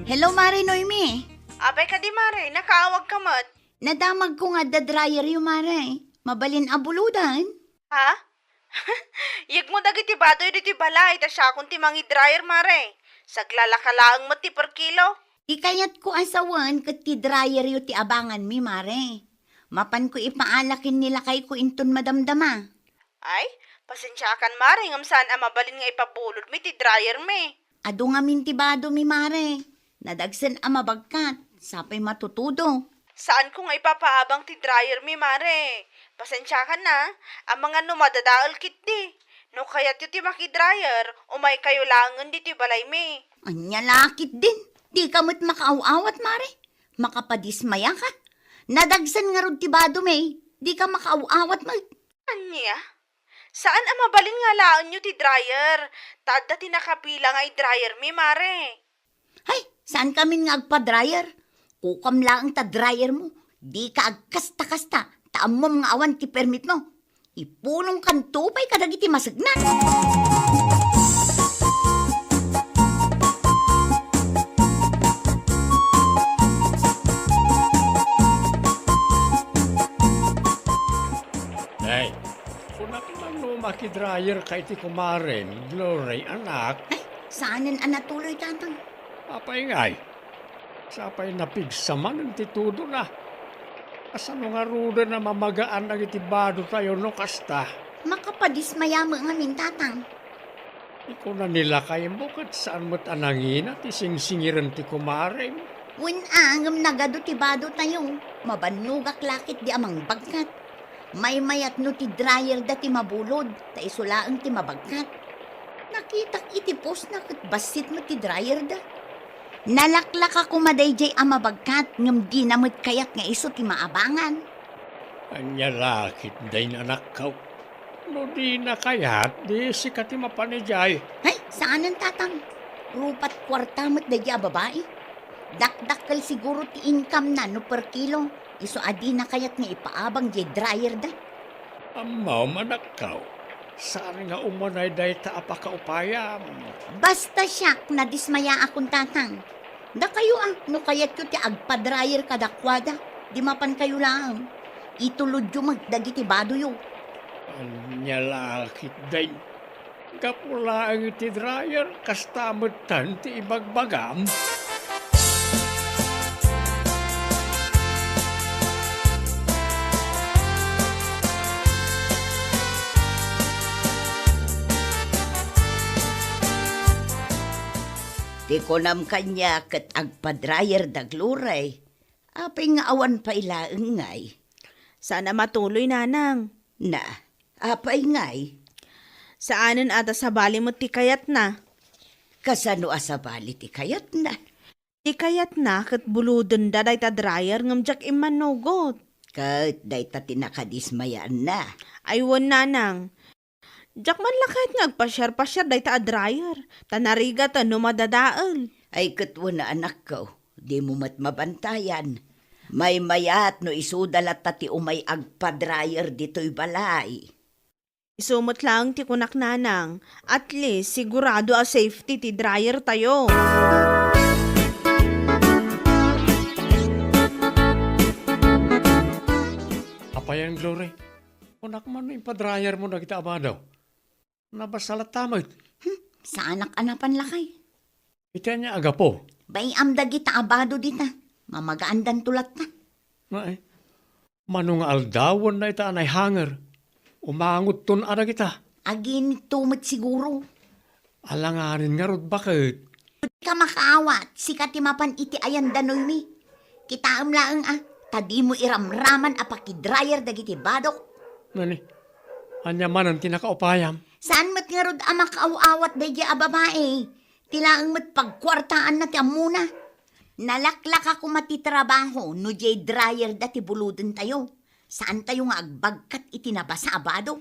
Hello, Mari Noemi. Apay kadi, Mare, nakaawagka met? Nadamagko nga adda dryeryo, Mare. Mabalin a buloden? Ha? Yegmo dagiti badoy ditoy balay, ta siakon ti mangi-dryer, Mare. Saglalaka laeng met ti per kilo. Ti kayatko a sawen ket ti dryeryo ti abanganmi, Mare. Mapanko ipaala ken ni lakayko inton madamdama. Ay, pasensiakan, Mare, ngem saan a mabalin nga ipabulodmi ti dryermi. Adu ngamin ti badomi, Mare. Nadagsen a mabagkat. Sapay matutudo. Saanko nga ipapaabang ti dryer mi, Mare. Pasensiakan na, amangan no madadael ketdi. No kayatyo ti makidryer, umaykayo laengen ditoy balay mi. Ania la ketdin, dika met makaaw-awat, Mare. Makapadismaya ka. Nadagsen ngarud ti bado mi, dika makaaw-awat met. Ania? Saan a mabalin nga alaenyo ti dryer? Ta adda ti nakapila nga i-dryer mi, Mare. Hay, saan kamin nga agpa-dryer? Kukam laeng ta dryer mo. Dika agkasta-kasta, ta ammom nga awan ti permit mo. Ipulongkanto pay kadagiti masegna. Ay, kunak man no makidryer ka iti kumarem, Glory, anak. Ay, saanen a natuloy, Tatang. Apay ngay? Sapay napigsa manen ti tudona. Kasano ngaruden a mamagaan dagiti bado tayo no kasta? Makapadismaya met ngamin, Tatang. Ikuna ni lakaymo ket saan met a nangina ti singsingiren ti kumarem. Wen a, ngem nagadu ti bado tayo. Mabannogak la ketdi a mangbagkat. Maymayat no ti dryer da ti mabulod, ta isu laeng ti mabagkat. Nakitak iti post na ket bassit met ti dryer da. Nalaklaka koma daydiay a mabagkat, ngem dina met kayat nga isu ti maabangan. Ania la ketdin, anakko? No dina kayat, di sika ti mapan idiay. Hay, saanen, Tatang. Rupat kuarta met daydiay a babai. Dakdakkel siguro ti income na no per kilo. Isu a dina kayat nga ipaabang diay dryer da. Ammom, anakko, saan nga umanay dayta a pakaupayam. Basta siak, nadismayaakon, Tatang. Dakayo a, no kayatyo ti agpa-dryer kadakuada, di mapankayo laeng. Itulodyo met dagiti badoyo. Ania la ketdin? Gapu laeng iti dryer, kasta metten ti ibagbagam. Ti kunam kaniak ket agpa-dryer da, Glory. Apay nga awan pay laeng ngay? Saan a matuloy, Nanang. Na, apay ngay? Saanen a ta sabali met ti kayatna. Kasano a sabali ti kayatna? Ti kayatna ket bulodenda dayta dryer ngem diak immanugot. Ket dayta ti nakadismayaanna. Ay wen, Nanang. Diak man la kayat nga agpasiar-pasiar dayta a dryer, ta narigat no madadael. Ay ket wen a, anakko, dimo met mabantayan. Maymayat no isuda latta ti umay agpa-dryer ditoy balay. Isu met laeng ti kunak, Nanang. At least, sigurado a safety ti dryer tayo. Apayen, Glory? Kunak man no impa-dryer mo dagita a bado. Nabasa latta met. Hmm, saanak a napan lakay. Iti ania a gapu? Bay-am dagita a bado dita. Mamagaandanto latta. Nga eh. Mano nga aldawen dayta a naihanger? Umangotton a dagita. Aginto met siguro. Alanganin ngarud baket. Dika makaawat, sika ti mapan iti ayan da Noemi. Kitaem laeng a, ta dimo iramraman a pakidryer dagiti badok. Nani, ania manen ti nakaupayam? Saan met ngarud a makaaw-awat daydiay a babai? Ti laeng met pagkuartaanna ti ammona. Nalaklaka koma ti trabaho no diay dryer da ti bulodentayo. Saantayo nga agbagkat iti nabasa a bado.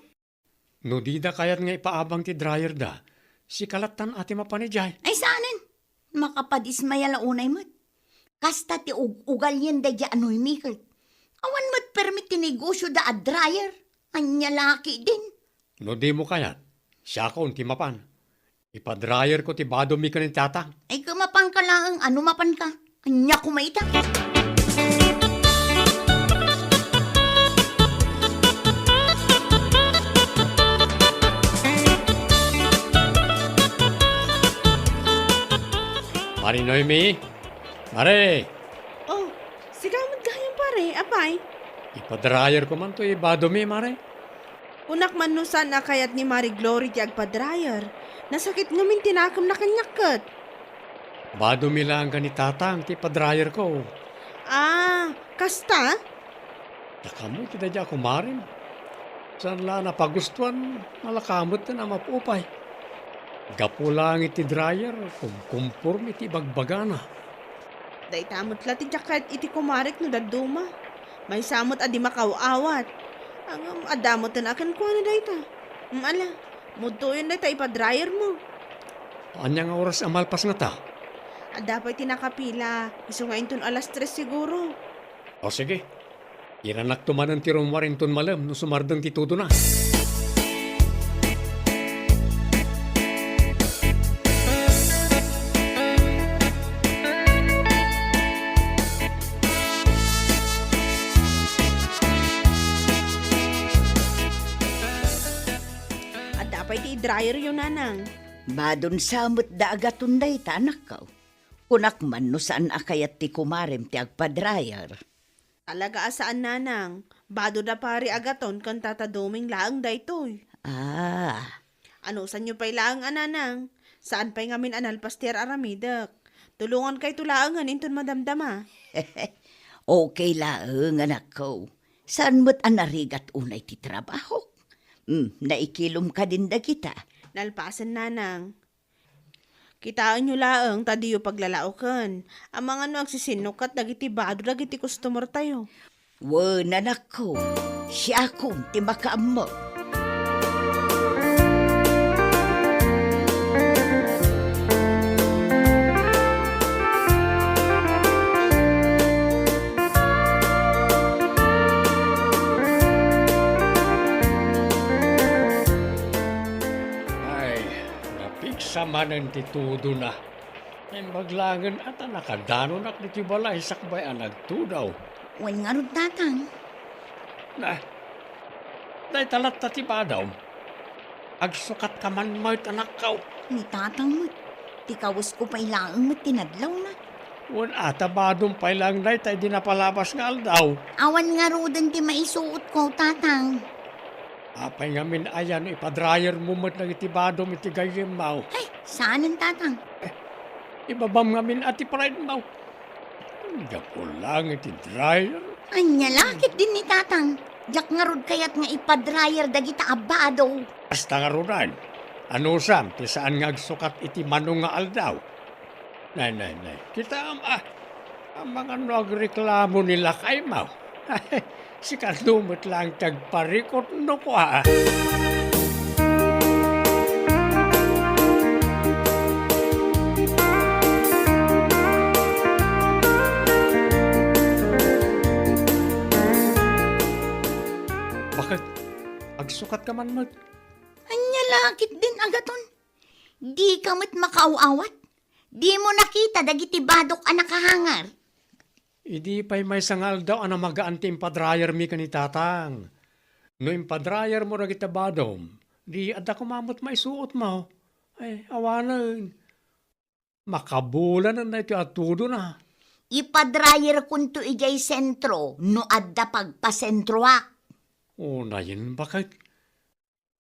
No dida kayat nga ipaabang ti dryer da, sika lattan a ti mapan idiay. Ay saanen, makapadismaya la unay met. Kasta ti ug-ugalien daydiay a Noemi ket. Awan met permit ti negosio da a dryer. Ania la ketdin? No dimo kayat, siakon ti mapan. Ipa-dryer ko ti bado mi ken ni Tatang. Ay, kamapanka laeng, ano mapanka? Ania koma ita? Mari Noemi? Mare! Oh, sika met gayam, pare. Apay? Ipa-dryer ko man to, ibado mi, Mare. Kunak man no saan a kayat ni Mari Glory ti agpa-dryer. Nasakit ngamin ti nakemna kaniak ket. Bado mi laeng ken ni Tatang ti pa-dryer ko. Ah, kasta? Ta kamo ti daydi a kumarem. Saan la a napagustuan, malaka met a mapupay. Gapu laeng iti dryer, kumkumporme ti ibagbagana. Dayta met la ti diak ket iti kumarek no dadduma. Maysa met a di makaaw-awat. Ngem adda met a kenkuana dayta. Mm, ala, mudtoyon dayta ipa-dryer mo. Ania nga oras a malpas ngata? Adda pay ti nakapila, isu nga inton alas tres siguro. O sige, iranakto manen ti rummuar inton malem no sumardeng ti tudona. Adda pay ti dryer yo, Nanang. Badon sa met da agaton dayta, anakko. Kunak man no saan a kayat ti kumarem ti agpa-dryer. Talaga a saan, Nanang. Bado da pari agaton ken Tata Doming laeng daytoy. Ah. Anusanyo pay laeng a, Nanang. Saan pay ngamin a nalpas ti ar-aramidek. Tulongankayto laengen inton madamdama. Okay laeng, anakko. Saan met a narigat unay ti trabahok? Hmm, naikilom kadin dagita. Nalpasen, Nanang. Kitaenyo laeng ta diyo paglalaoken. Amangan no agsisinnukkat dagiti bado dagiti customer tayo. Wen, anakko, siakon ti makaammo. Ay, napigsa manen ti tudona. Naimbag laengen a ta nakadanonak ditoy balay sakbay a nagtudaw. Wen ngarud, Tatang. Na, dayta latta ti badom. Agsukatka man met, anakko. Ni Tatang met. Ti kawesko pay laeng met ti nadlawna. Wen a, ta badom pay laeng dayta idi napalabas nga aldaw. Awan ngaruden ti maisuotko, Tatang. Apay ngamin aya no ipa-dryer mo met dagiti badom iti gayyemmo? Ay, saanen, Tatang. Eh, ibabam ngamin a ti pride mo. Gapu laeng iti dryer. Ania la ketdin ni Tatang? Diak ngarud kayat nga ipa-dryer dagita a bado. Kasta ngaruden. Anusam ti saan nga agsukat iti manong nga aldaw? Nay, nay, nay. Kitaem, ah. Amangan no agreklamo ni lakaymo. Sika met laeng ti agparikot no kua. Baket? Agsukatka man met? Ania la ketdin agaton? Dika met makaaw-awat? Dimo nakita dagiti badok a nakahanger? Idi pay maysa nga aldaw a namagaan ti impa-dryermi ken ni Tatang. No impa-dryermo dagiti badom, di adda koma met maisuotmo. Ay, awanen. Makabulanen daytoy a tudona. Ipa-dryerkonto idiay sentro no adda pagpasentroak. Unayen, baket.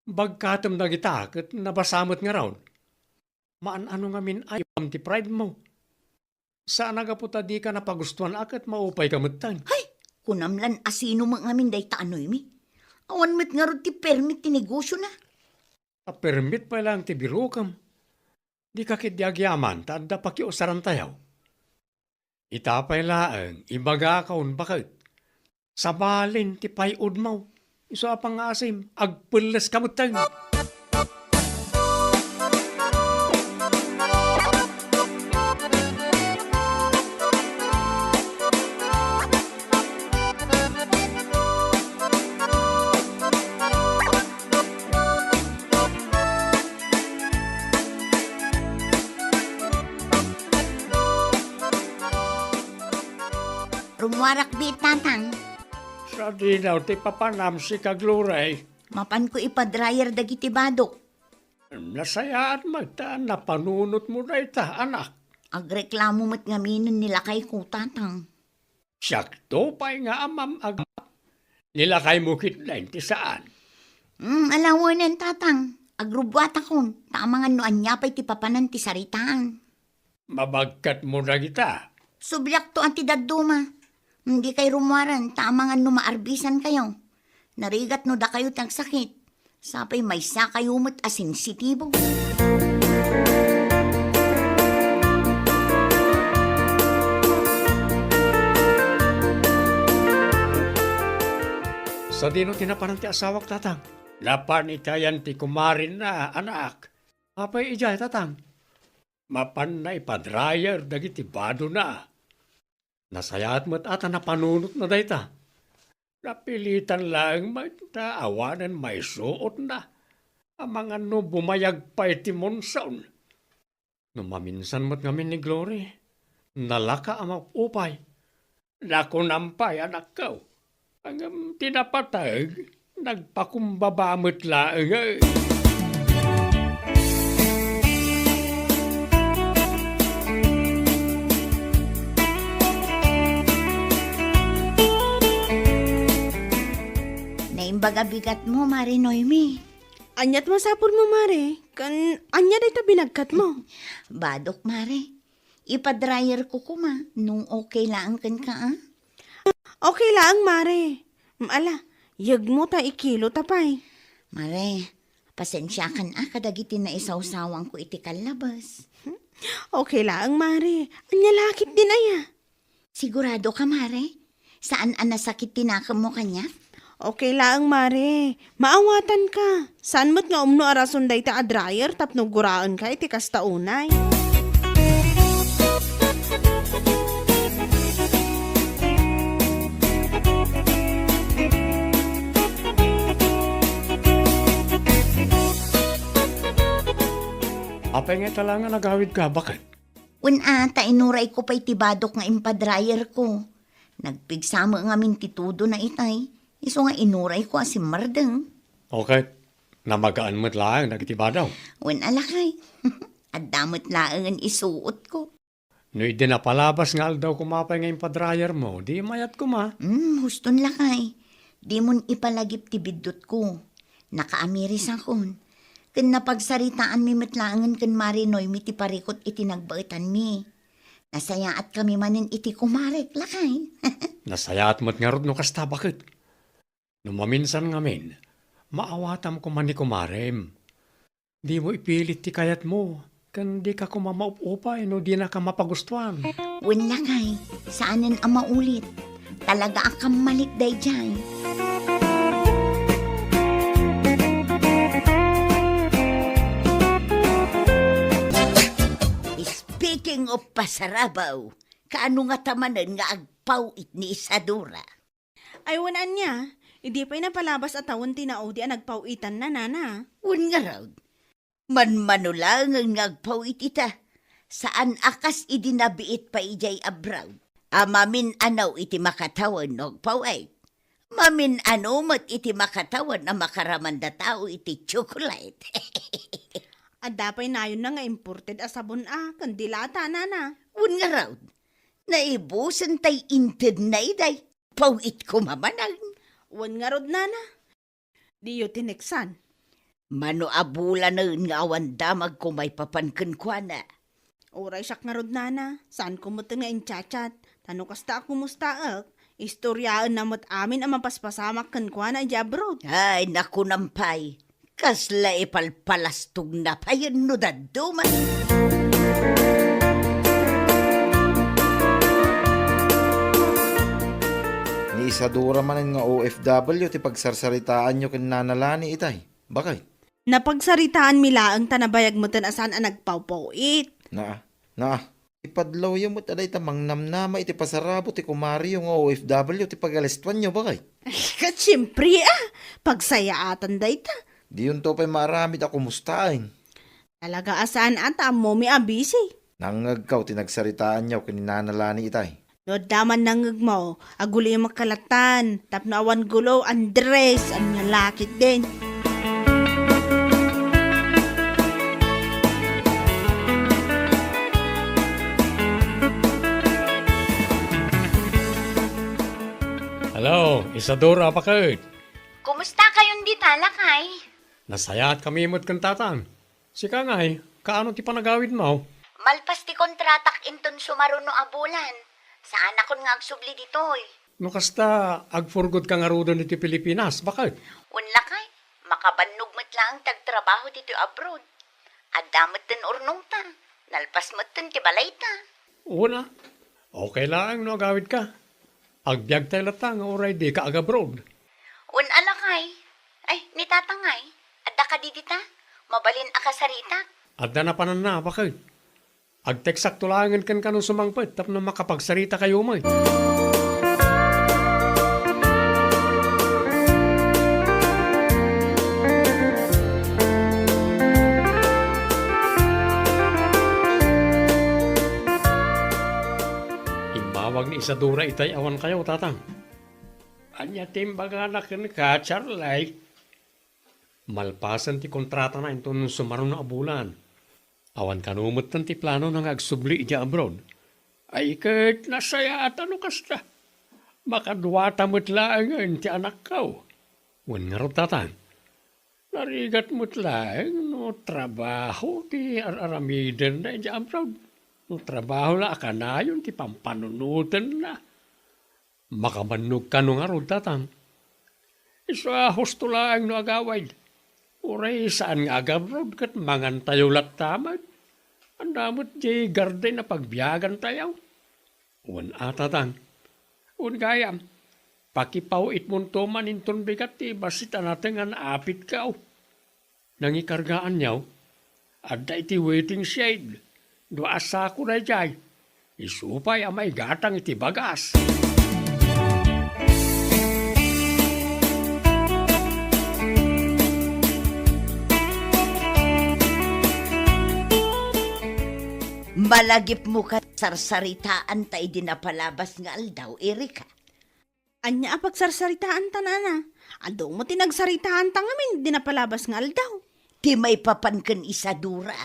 Bagkatem dagita ket nabasa met ngarud. Maan-ano ngamin a ibabam ti pride mo. Saan a gapu ta dika napagustuan a ket maupayka metten. Hay! Kunam lan a sino met ngamin dayta a Noemi? Awan met ngarud ti permit ti negosiona. Ta permit pay laeng ti birokem. Dika ketdi agyaman ta adda pakiusarantayo. Ita pay laeng, ibagakon, baket. Sabalen ti pay-odmo. Isu a pangngaasim, agpelleska metten. Rummuarak biit, Tatang. Sadino ti papanam, sika, Glory? Mapanko ipa-dryer dagiti badok. Nasayaat met ta napanunotmo dayta, anak. Agreklamo met ngaminen ni lakayko, Tatang. Siakto pay nga amam-, ag-, ni lakaymo ketdin ti saan. Hmm, alawenen, Tatang. Agrubbuatakon, ta amangan no ania pay ti papanan ti saritaan. Mabagkatmo dagita. Subliakto a ti dadduma. Dikay rummuaren ta amangan no maarbisankayo. Narigat no dakayo ti agsakit. Sapay maysakayo met a sensitibo. Sadino ti napanan ti asawak, Tatang? Napan itayan ti kumarenna, anak. Apay idiay, Tatang? Mapanna ipa-dryer dagiti badona. Nasayaat met a ta napanunotna dayta. Napilitan laeng met ta awanen maisuotna. Amangan no bumayag pay ti monsoon. No maminsan met ngamin ni Glory, nalaka a maupay. Nakunam pay, anakko. Ngem ti napateg, nagpakumbaba met laeng. Naimbag a bigatmo, Mare Noemi. Ania ti masapulmo, Mare? Ken ania dayta binagkatmo? Badok, Mare. Ipa-dryer ko koma, no okay laeng kenka, a? Okay laeng, Mare. Mm, ala, yegmo ta ikilo ta pay. Mare, pasensiakan a kadagiti naisawsawangko iti kallabes. Okay laeng, Mare. Ania la ketdin aya? Sigurado ka, Mare? Saan a nasakit ti nakemmo kaniak? Okay laeng, Mare. Maawatanka. Saan met nga umno a rason dayta a dryer tapno guraenka iti kasta unay. Apay nga ita la nga nagawidka, baket? Wen a, ta inurayko pay ti badok nga impa-dryer ko. Nagpigsa met ngamin ti tudona itay, isu nga inurayko a simmardeng. Okay. Namagaan met laeng dagiti badaw. Wen a, lakay. Adda met laengen isuotko. No idi napalabas nga aldaw koma pay nga impa-dryer mo, di mayat koma. Hmm, huston, lakay. Dimon ipalagip ti biddutko. Nakaamirisakon. Ken napagsaritaanmi met laengen ken Mare Noemi ti parikut iti nagbaetanmi. Nasayaatkami manen iti kumarek, lakay. Nasayaat met ngarud no kasta, baket? No maminsan ngamin, maawatam koma ni kumarem. Dimo ipilit ti kayatmo, ken dika koma maup-upay no dinaka mapagustuan. Wen, lakay, saanen a maulit. Talaga a kammalik daydiay. Speaking of pasarabaw, kaano ngata manen nga agpaw-it ni Isadora? Ay, wen ania, idi pay napalabas a tawen ti naudi a nagpaw-itanna, nana. Wen ngarud, manmano laengen nga agpaw-it ita. Saan a kas idi nabiit pay idiay abroad a mamin-ano iti makatawen no agpaw-it. Mamin-ano met iti makatawen a makaramanda tao iti tsokolate. Adda pay nayonna nga imported a sabon a, ken dilata, nana. Wen ngarud, naibusen tay intedna idiay. Paw-it koma manen. Wen ngarud, nana. Diyo tineksan. Mano a bulanen nga awan damagko maipapan kenkuana. Uray siak ngarud, nana, saanko met nga in-chat-chat. Ta no kasta a kumustaek, istoryaenna met amin a mapaspasamak kenkuana idiay abroad. Ay, nakunam pay. Kasla ipalpalastogna payen no dadduma. Ni Isadora manen nga O F W ti pagsarsaritaanyo ken Nana Lani itay, baket? Napagsaritaanmi laeng ta nabayag meten a saan a nagpawpaw-it. Naa, naa. Ipadlawyo met a dayta mangnamnama iti pasarabo ti kumareyo nga O F W ti pagalistuanyo, baket? Ket siempre, a, pagsayaatan dayta. Diyonto pay maaramid a kumustaen. Talaga a saan a ta ammomi a busy. Nangngegko ti nagsaritaanyo ken ni Nana Lani itay. No adda man nangngegmo, agulimek kalatan, tapno awan gulo, Andres, ania la ketdin. Hello, Isadora, baket? Kumusta kayon dita, lakay? Nasayaat kami met ken tatang. Sika ngay, kaano ti panagawidmo? Malpas ti kontratak inton sumaruno a bulan. Saanakon nga agsubli ditoy. No kasta, ag-for good ka ngaruden iti Pilipinas, baket? Wen lakay, makabannog met laeng ti agtrabaho ditoy abroad. Adda metten urnongta, nalpas metten ti balayta. Wen a, okay laeng no agawidka. Agbiagtay latta nga uray dika ag-abroad. Wen a lakay. Ay, ni Tatang ay, adda kadi dita? Mabalin a kasaritak? Adda napananna, baket. Agteksakto laengen kenka no sumangpet tapno makapagsarita kayo met. Immawag ni Isadora itay awan kayo, Tatang. Ania ti imbagana kenka, Charlie? Malpasen ti kontratana inton sumaruno a bulan. Awan kano metten ti planona nga agsubli idiay abroad. Ay, ket nasayaat no kasta. Makaduata met laengen ti anakko. Wen ngarud, Tatang. Narigat met laeng no trabaho ti ar-aramidenna idiay abroad. No trabaho la a kanayon ti pampanunotenna. Makabannog kano ngarud, Tatang? Isu a husto laeng no agawid. Uray saan nga ag-abroad ket mangantayo latta met. Ania met ti garden a pagbiagantayo? Wen a, Tatang. Wen gayam, pakipaw-itmonto man inton bigat ti bassit a natengan a apitko. Nangikargaanyo, adda iti waiting shed. Dua a sako daydiay. Isu pay a maigatang iti bagas. Malagipmo ket sarsaritaanta idi napalabas nga aldaw, Erika. Ania a pagsarsaritaanta, nana? Adu met ti nagsaritaanta ngamin idi napalabas nga aldaw. Ti maipapan ken Isadora.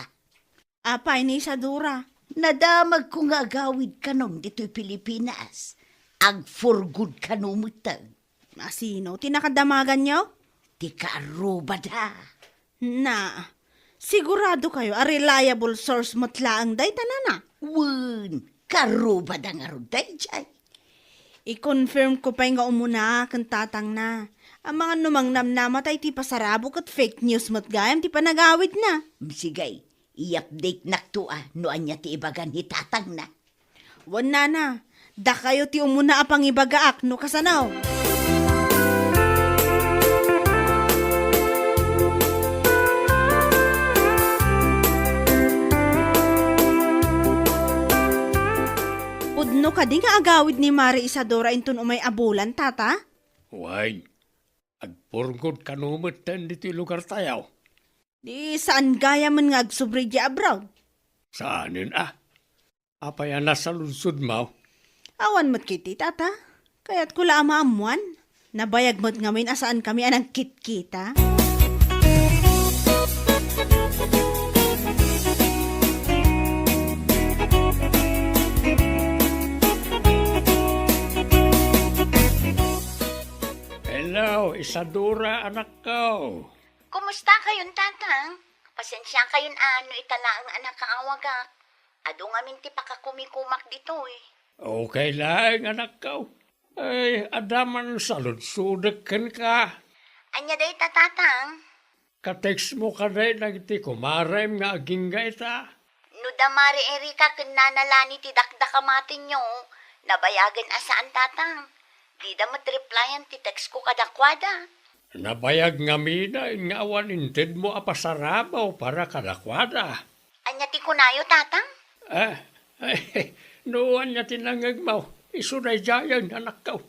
Apay ni Isadora? Nadamagko nga agawid kanon ditoy Pilipinas. Ag-for good kano metten. Asino ti nakadamaganyo? Ti kaarrubada. Na, sigurado kayo a reliable source met laeng dayta, nana? Wen, kaarrubada ngarud daydiay. I-confirm ko pay nga umuna ken tatangna. Amangan no mangnamnama ta iti pasarabo ket fake news met gayam ti panagawidna. Sige, i-update nakto a no ania ti ibaga ni tatangna. Wen, nana, dakayo ti umuna a pangibagaak no kasano. Pudno kadi nga agawid ni Mari Isadora inton umay a bulan, tata? Wen, ag-for good kano metten ditoy lugartayo. Di saan gayamen nga agsubli idiay abroad? Saanen a. Apay a nasaludsodmo? Awan met ketdi, tata. Kayatko la a maammoan. Nabayag met ngamin a saankami a nagkitkita. Hello, Isadora, anakko. Kumusta kayon, Tatang? Pasensia kayon a no ita laeng a nakaawagak. Adu ngamin ti pakakumikumak ditoy. Okay laeng, anakko. Ay, adda man saludsodek kenka. Ania dayta, Tatang? Ka-textmo kadi dagiti kumarem nga agingga ita? No da Mari Erika ken Nana Lani ti dakdakamatenyo, nabayagen a saan, Tatang. Dida met replyan ti textko kadakuada. Nabayag ngamin nga awan intedmo a pasarabo para kadakuada. Ania ti kunayo, Tatang? Ah, no ania ti nangngegmo, isu daydiayen, anakko.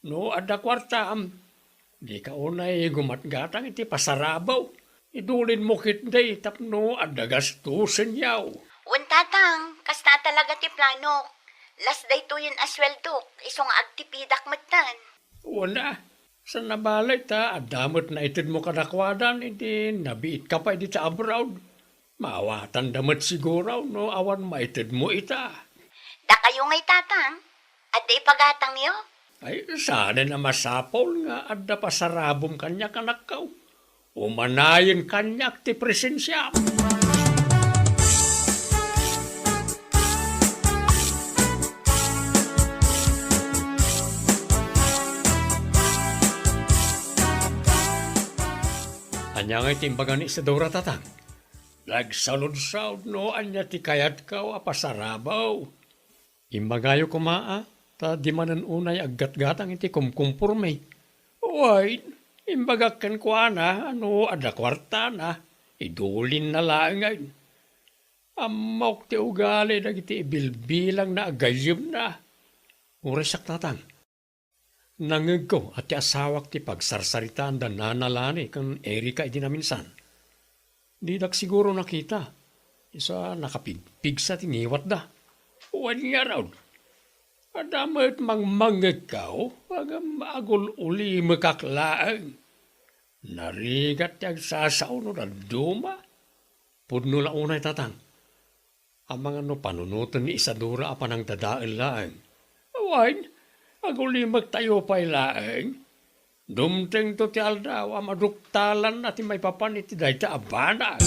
No adda kuartam, dika unay gumatgatang iti pasarabo. Idulinmo ketdi tapno adda gastosenyo. Wen, Tatang, kasta talaga ti planok. Las daytoyen a sueldok, isu nga agtipidak metten. Wen a, saan a bale ta adda met naitedmo kadakuada idi nabiitka pay dita abroad. Maawatanda met siguro no awan maitedmo ita. Dakayo ngay, Tatang, adda ipagatangyo? Ay, saanen a masapul nga adda pasarabom kaniak, anakko. Umanayen kaniak ti presensiam. Ania ngay ti imbaga ni Isidora, Tatang? Nagsaludsod no ania ti kayatko a pasarabaw. Imbagayo koma, a, ta di manen unay aggatgatang iti kumkumporme. Wen, imbagak kenkuana a no adda kuartana, idulinna laengen. Ammok ti ugali dagiti ibilbilangna a gayyemna. Uray siak, Tatang. Nangngegko a ti asawak ti pagsarsaritaan da Nana Lani ken Erika idi naminsan. Didak siguro nakita, isu a nakapigpigsa ti ngiwatda. Wen ngarud, adda met mangmangngegko, ngem agul-ulimekak laeng. Narigat ti agsasao no dadduma. Pudno la unay, Tatang. Amangan no panunoten ni Isadora a panangdadael laeng. Wen, agulimektayo pay laeng. Dumtengto ti aldaw a maduktalanna ti maipapan iti dayta a banag.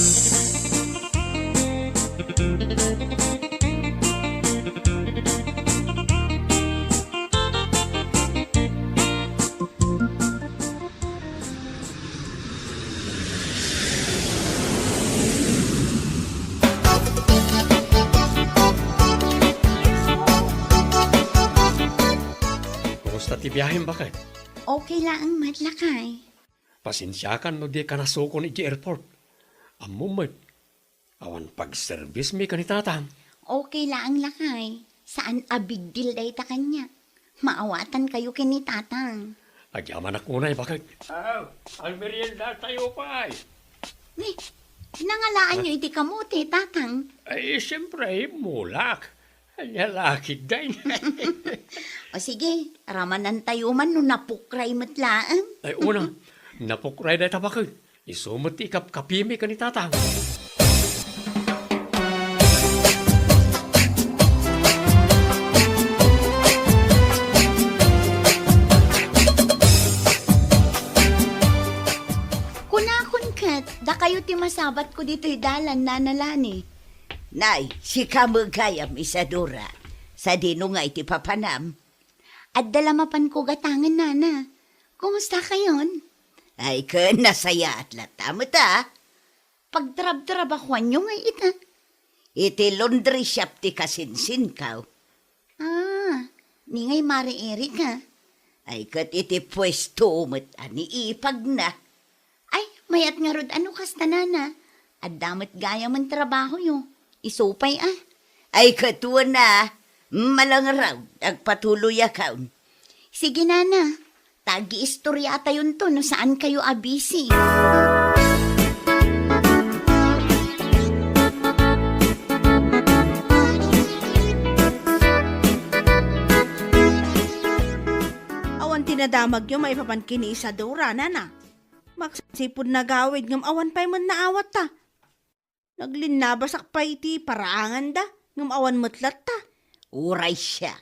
Kumusta ti biahem, baket? Okay laeng met, lakay. Pasensiakan no dika nasukon iti airport. Ammom met, awan pagserbismi ken ni Tatang. Okay laeng, lakay. Saan a big deal dayta kaniak. Maawatankayo ken ni Tatang. Agyamanak unay, baket. Aw, agmeriendatayo pay. Ni, nangalaanyo iti kamote, Tatang? Ay, siyempre, mulak. Ania la ketdin? O sige, ramanantayo man no napukray met laeng. Ay, una, napukray dayta, baket. Isu met ti ikapkapimi ken ni Tatang. Kunakon ket, dakayo ti masabatko ditoy dalan, Nana Lani. Nay, sika met gayam, Isadora. Sadino ngay ti papanam? Adda la mapanko gatangen, Nana. Kumustakayon? Ay, ken nasayaat latta met a. Pagtrabtrabahoanyo ngay ita? Iti laundry shop ti kasinsinko. Ah, ni ngay Mare Erika? Ay, ket iti puesto met a ni ipagna. Ay, mayat ngarud a no kasta, Nana. Adda met gayamen trabahoyo. Isu pay a. Ay, ket wen a. Malangraw, agpatuloyakon. Sige, Nana. Ta agiistoriatayonto no saankayo a busy. Awan ti nadamagyo maipapan ken ni Isadora, Nana. Maksansipud nagawid ngem awan pay met naawatta. Naglinnabasak pay iti paraanganda, ngem awan met latta. Uray siak,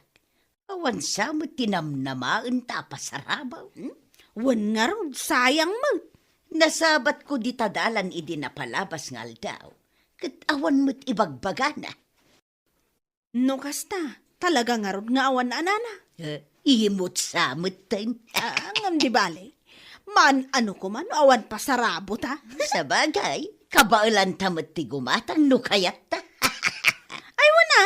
awan sa met ti namnamaenta a pasarabaw. Hmm? Wen ngarud, sayang met. Nasabatko dita dalan idi napalabas nga aldaw, ket awan met ibagbagana. No kasta, talaga ngarud nga awan a nana? Eh, imut sa metten. Ah, ngem di bale. Maan-ano koma no awan pasarabota? Sabagay, kabaelanta met ti gumatang no kayatta. Ay, wen a.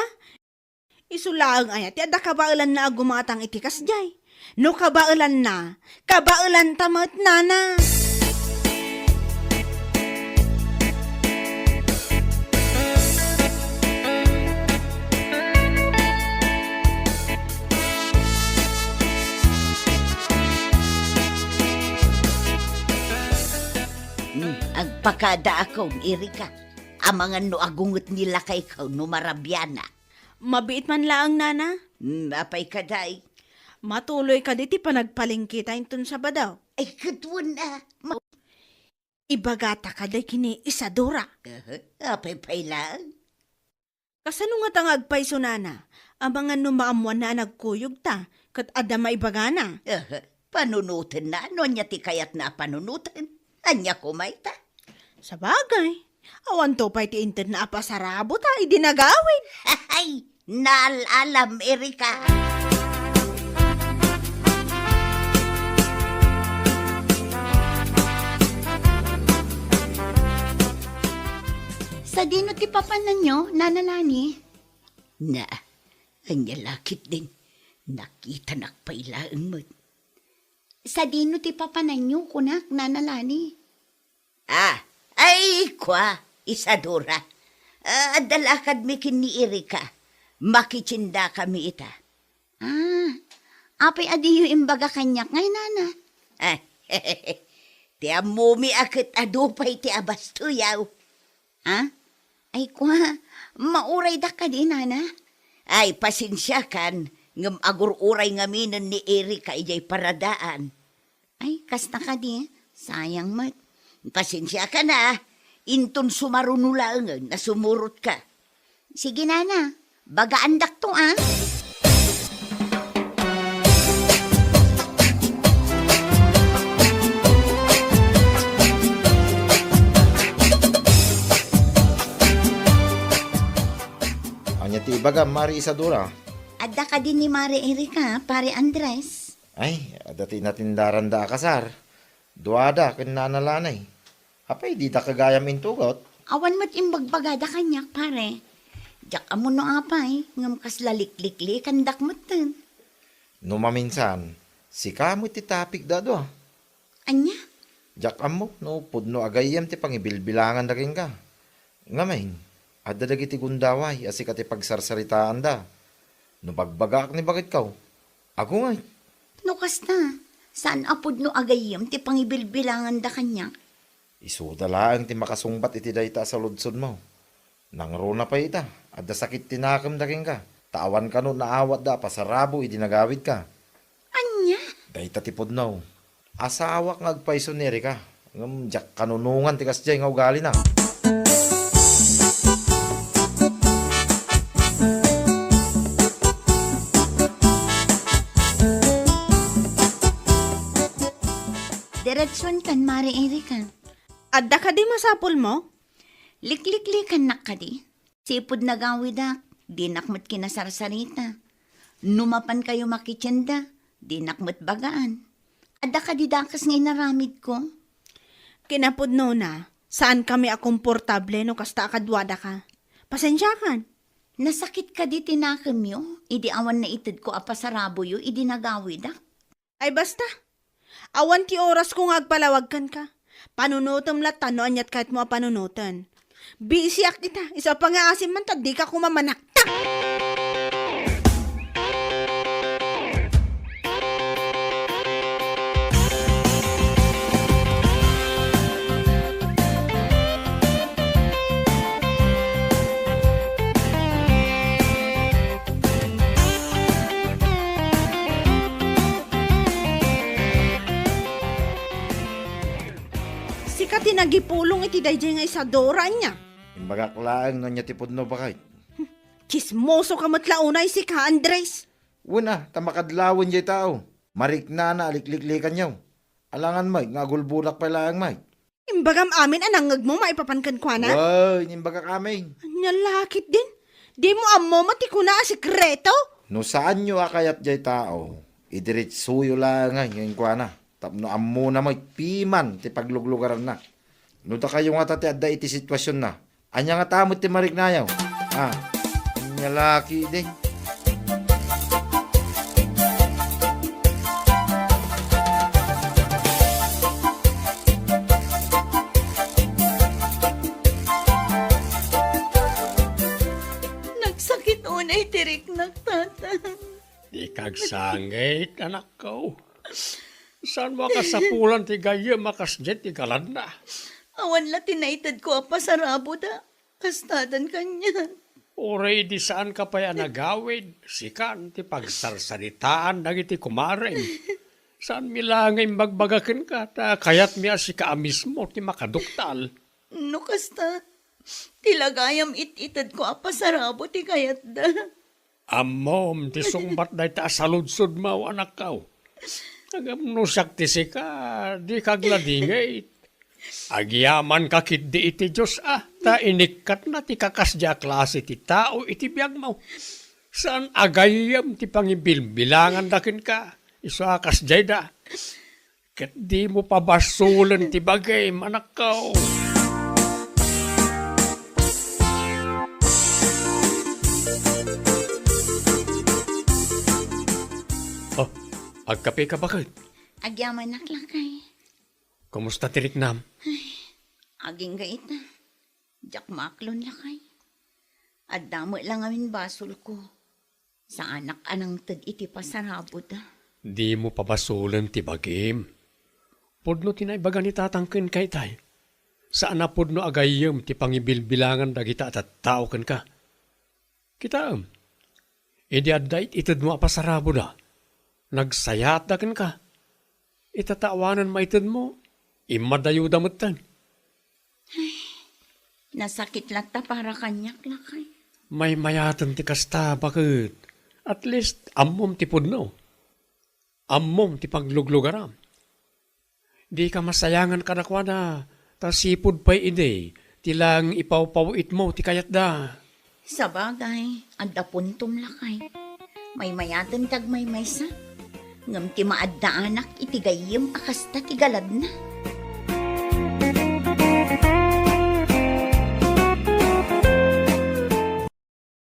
Isu laeng aya ti adda kabaelanna a gumatang iti kasdiay. No kabaelanna, kabaelanta met, nana. Hmm, agpakadaakon, Erika. Amangan no agunget ni lakayko no marabiana. Mabiit man laeng, nana. Hmm, apay kadi? Matuloy kadi ti panagpalengketa inton Sabado? Ay, ket wen a. Ma- Ibagata kadi ken ni Isadora. Aha, apay pay laeng? Kasano ngata nga agpayso, nana? Amangan no maammoanna a nagkuyogta, ket adda maibagana? Aha, panunotenna no ania ti kayatna a panunoten. Ania koma ita? Sabagay, awanto pay ti intedna a pasarabota idi nagawid. Hay! Naal-alam, Erika. Sadino ti papananyo, Nana Lani? Na, ania la ketdin, nakitanak pay laeng met. Sadino ti papananyo, kunak, Nana Lani? Ah, ay, kua, Isadora. Ah, adda lakadmi ken ni Erika. Makitiendakami ita. Ah, apay a diyo imbaga kaniak ngay, Nana? Ah, ti ammomi a ket adu pay ti abastoyaw. Ah? Ay, kua, mauraydak kadi, Nana? Ay, pasensiakan, ngem agur-uray ngaminen ni Erika idiay paradaan. Ay, kasta kadi, sayang met. Pasensiakan a, inton sumaruno laengen a sumurotka. Sige, Nana, bagaandakto, ah. Ania ti ibagam, Mari Isadora? Adda kadi ni Mari Erika, Pare Andres? Ay, adda ti natindaranda a kasar. Duada ken Nana Lani. Apay, dida gayam intugot? Awan met imbagbagada kaniak, pare. Diak ammo no apay, ngem kasla likliklikandak metten. No maminsan, sika met ti tapigda a dua. Ania? Diak ammo no pudno a gayyem ti pangibilbilanganda kenka. Ngamin, adda dagiti gundaway a sika ti pagsarsaritaanda. No bagbagaak ni baketko, agungay. No kasta, saan a pudno a gayyem ti pangibilbilanganda kaniak? Isuda laeng ti makasungbat iti dayta a saludsodmo. Nangruna pay ita, adda sakit ti nakemda kenka, ta awan kano naawatda a pasarabo idi nagawidka. Ania? Dayta ti pudno. Asawak nga agpayso ni Erika, ngem diak kanunongan ti kasdiay nga ugalina. Diretsuenkan, Mare Erika. Adda kadi masapulmo? Likliklikannak kadi. Sipud nagawidak, dinak met kinasarsarita. No mapankayo makitienda, dinak met bagaan. Adda kadi dakes nga inaramidko? Kinapudnona, saankami a komportable no kasta a kaduadaka. Pasensiakan. Nasakit kadi ti nakemyo idi awan naitedko a pasaraboyo idi nagawidak? Ay, basta. Awan ti orasko nga agpalawag kenka. Panunotem latta no aniat kayatmo a panunoten. Bisiak ita, isu a pangngaasim man ta dika koma manaktak. Sika ti nagipulong iti daydiay nga Isadora, ania? Imbagak laeng no ania ti pudno, baket. Tsismoso ka met la unay sika, Andres. Wen a, ta makadlawen jay tao. Mariknana a likliklikanyo. Alangan met nga agulbodak pay laeng met. Imbagam amin a nangngegmo maipapan kenkuana? Wen, imbagak amin. Ania la ketdin? Dimo ammo met ti kuna a sekreto? No saanyo a kayat jay tao, idiretsoyo laeng kenkuana. Tapno ammona met piman ti pagluglugaranna. No dakayo ngata ti adda iti situasionna, ania ngata met ti mariknayo? Ah, ania la ketdin? Nagsakit unay ti riknak, Tata. Dika agsangit, anakko. Saanmo a kasapulan ti gayyem a kasdiay ti galanna? Awan la ti naitedko a pasaraboda. Kastadan kanian. Uray idi saanka pay a nagawid, sikan ti pagsarsaritaan dagiti kumarem. Saanmi la nga imbagbaga kenka, ta kayatmi a sika a mismo ti makaduktal. No kasta, ti la gayam it-itedko a pasarabo ti kayatda. Ammom ti sungbat dayta a saludsodmo, anakko. Ngem no siak ti sika, dika agladingit. Agyamanka ketdi iti Dios a, ta inikkatna ti kakasdiay a klase ti tao iti biagmo. Saan a gayyem ti pangibilbilanganda kenka, isu a kasdiayda. Ket dimo pabasolen ti bagim, anakko. Agkapeka baket? Agyamanak, lakay. Kumusta ti riknam? Agingga ita. Diak maaklon, lakay. Adda met la ngamin basolko. Saanak a nangted iti pasaraboda. Dimo pabasolen ti bagim. Pudno ti naibaga ni tatang kenka itay. Saan a pudno a gayyem ti pangibilbilangan dagita a tattao kenka. Kitaem, idi adda it-itedmo a pasaraboda, nagsayaatda kenka. Ita ta awanen maitedmo, immadayoda metten. Nasakit latta para kaniak, lakay. Maymayaten ti kasta, baket. At least, ammom ti pudno. Ammom ti pagluglugaram. Dika masayangan kadakuada, ta sipud pay idi, ti lang ipawpaw-itmo ti kayatda. Sabagay, adda puntom, lakay. Maymayaten ti agmaymaysa. Ngem ti maaddaanak iti gayyem a kasta ti galadna.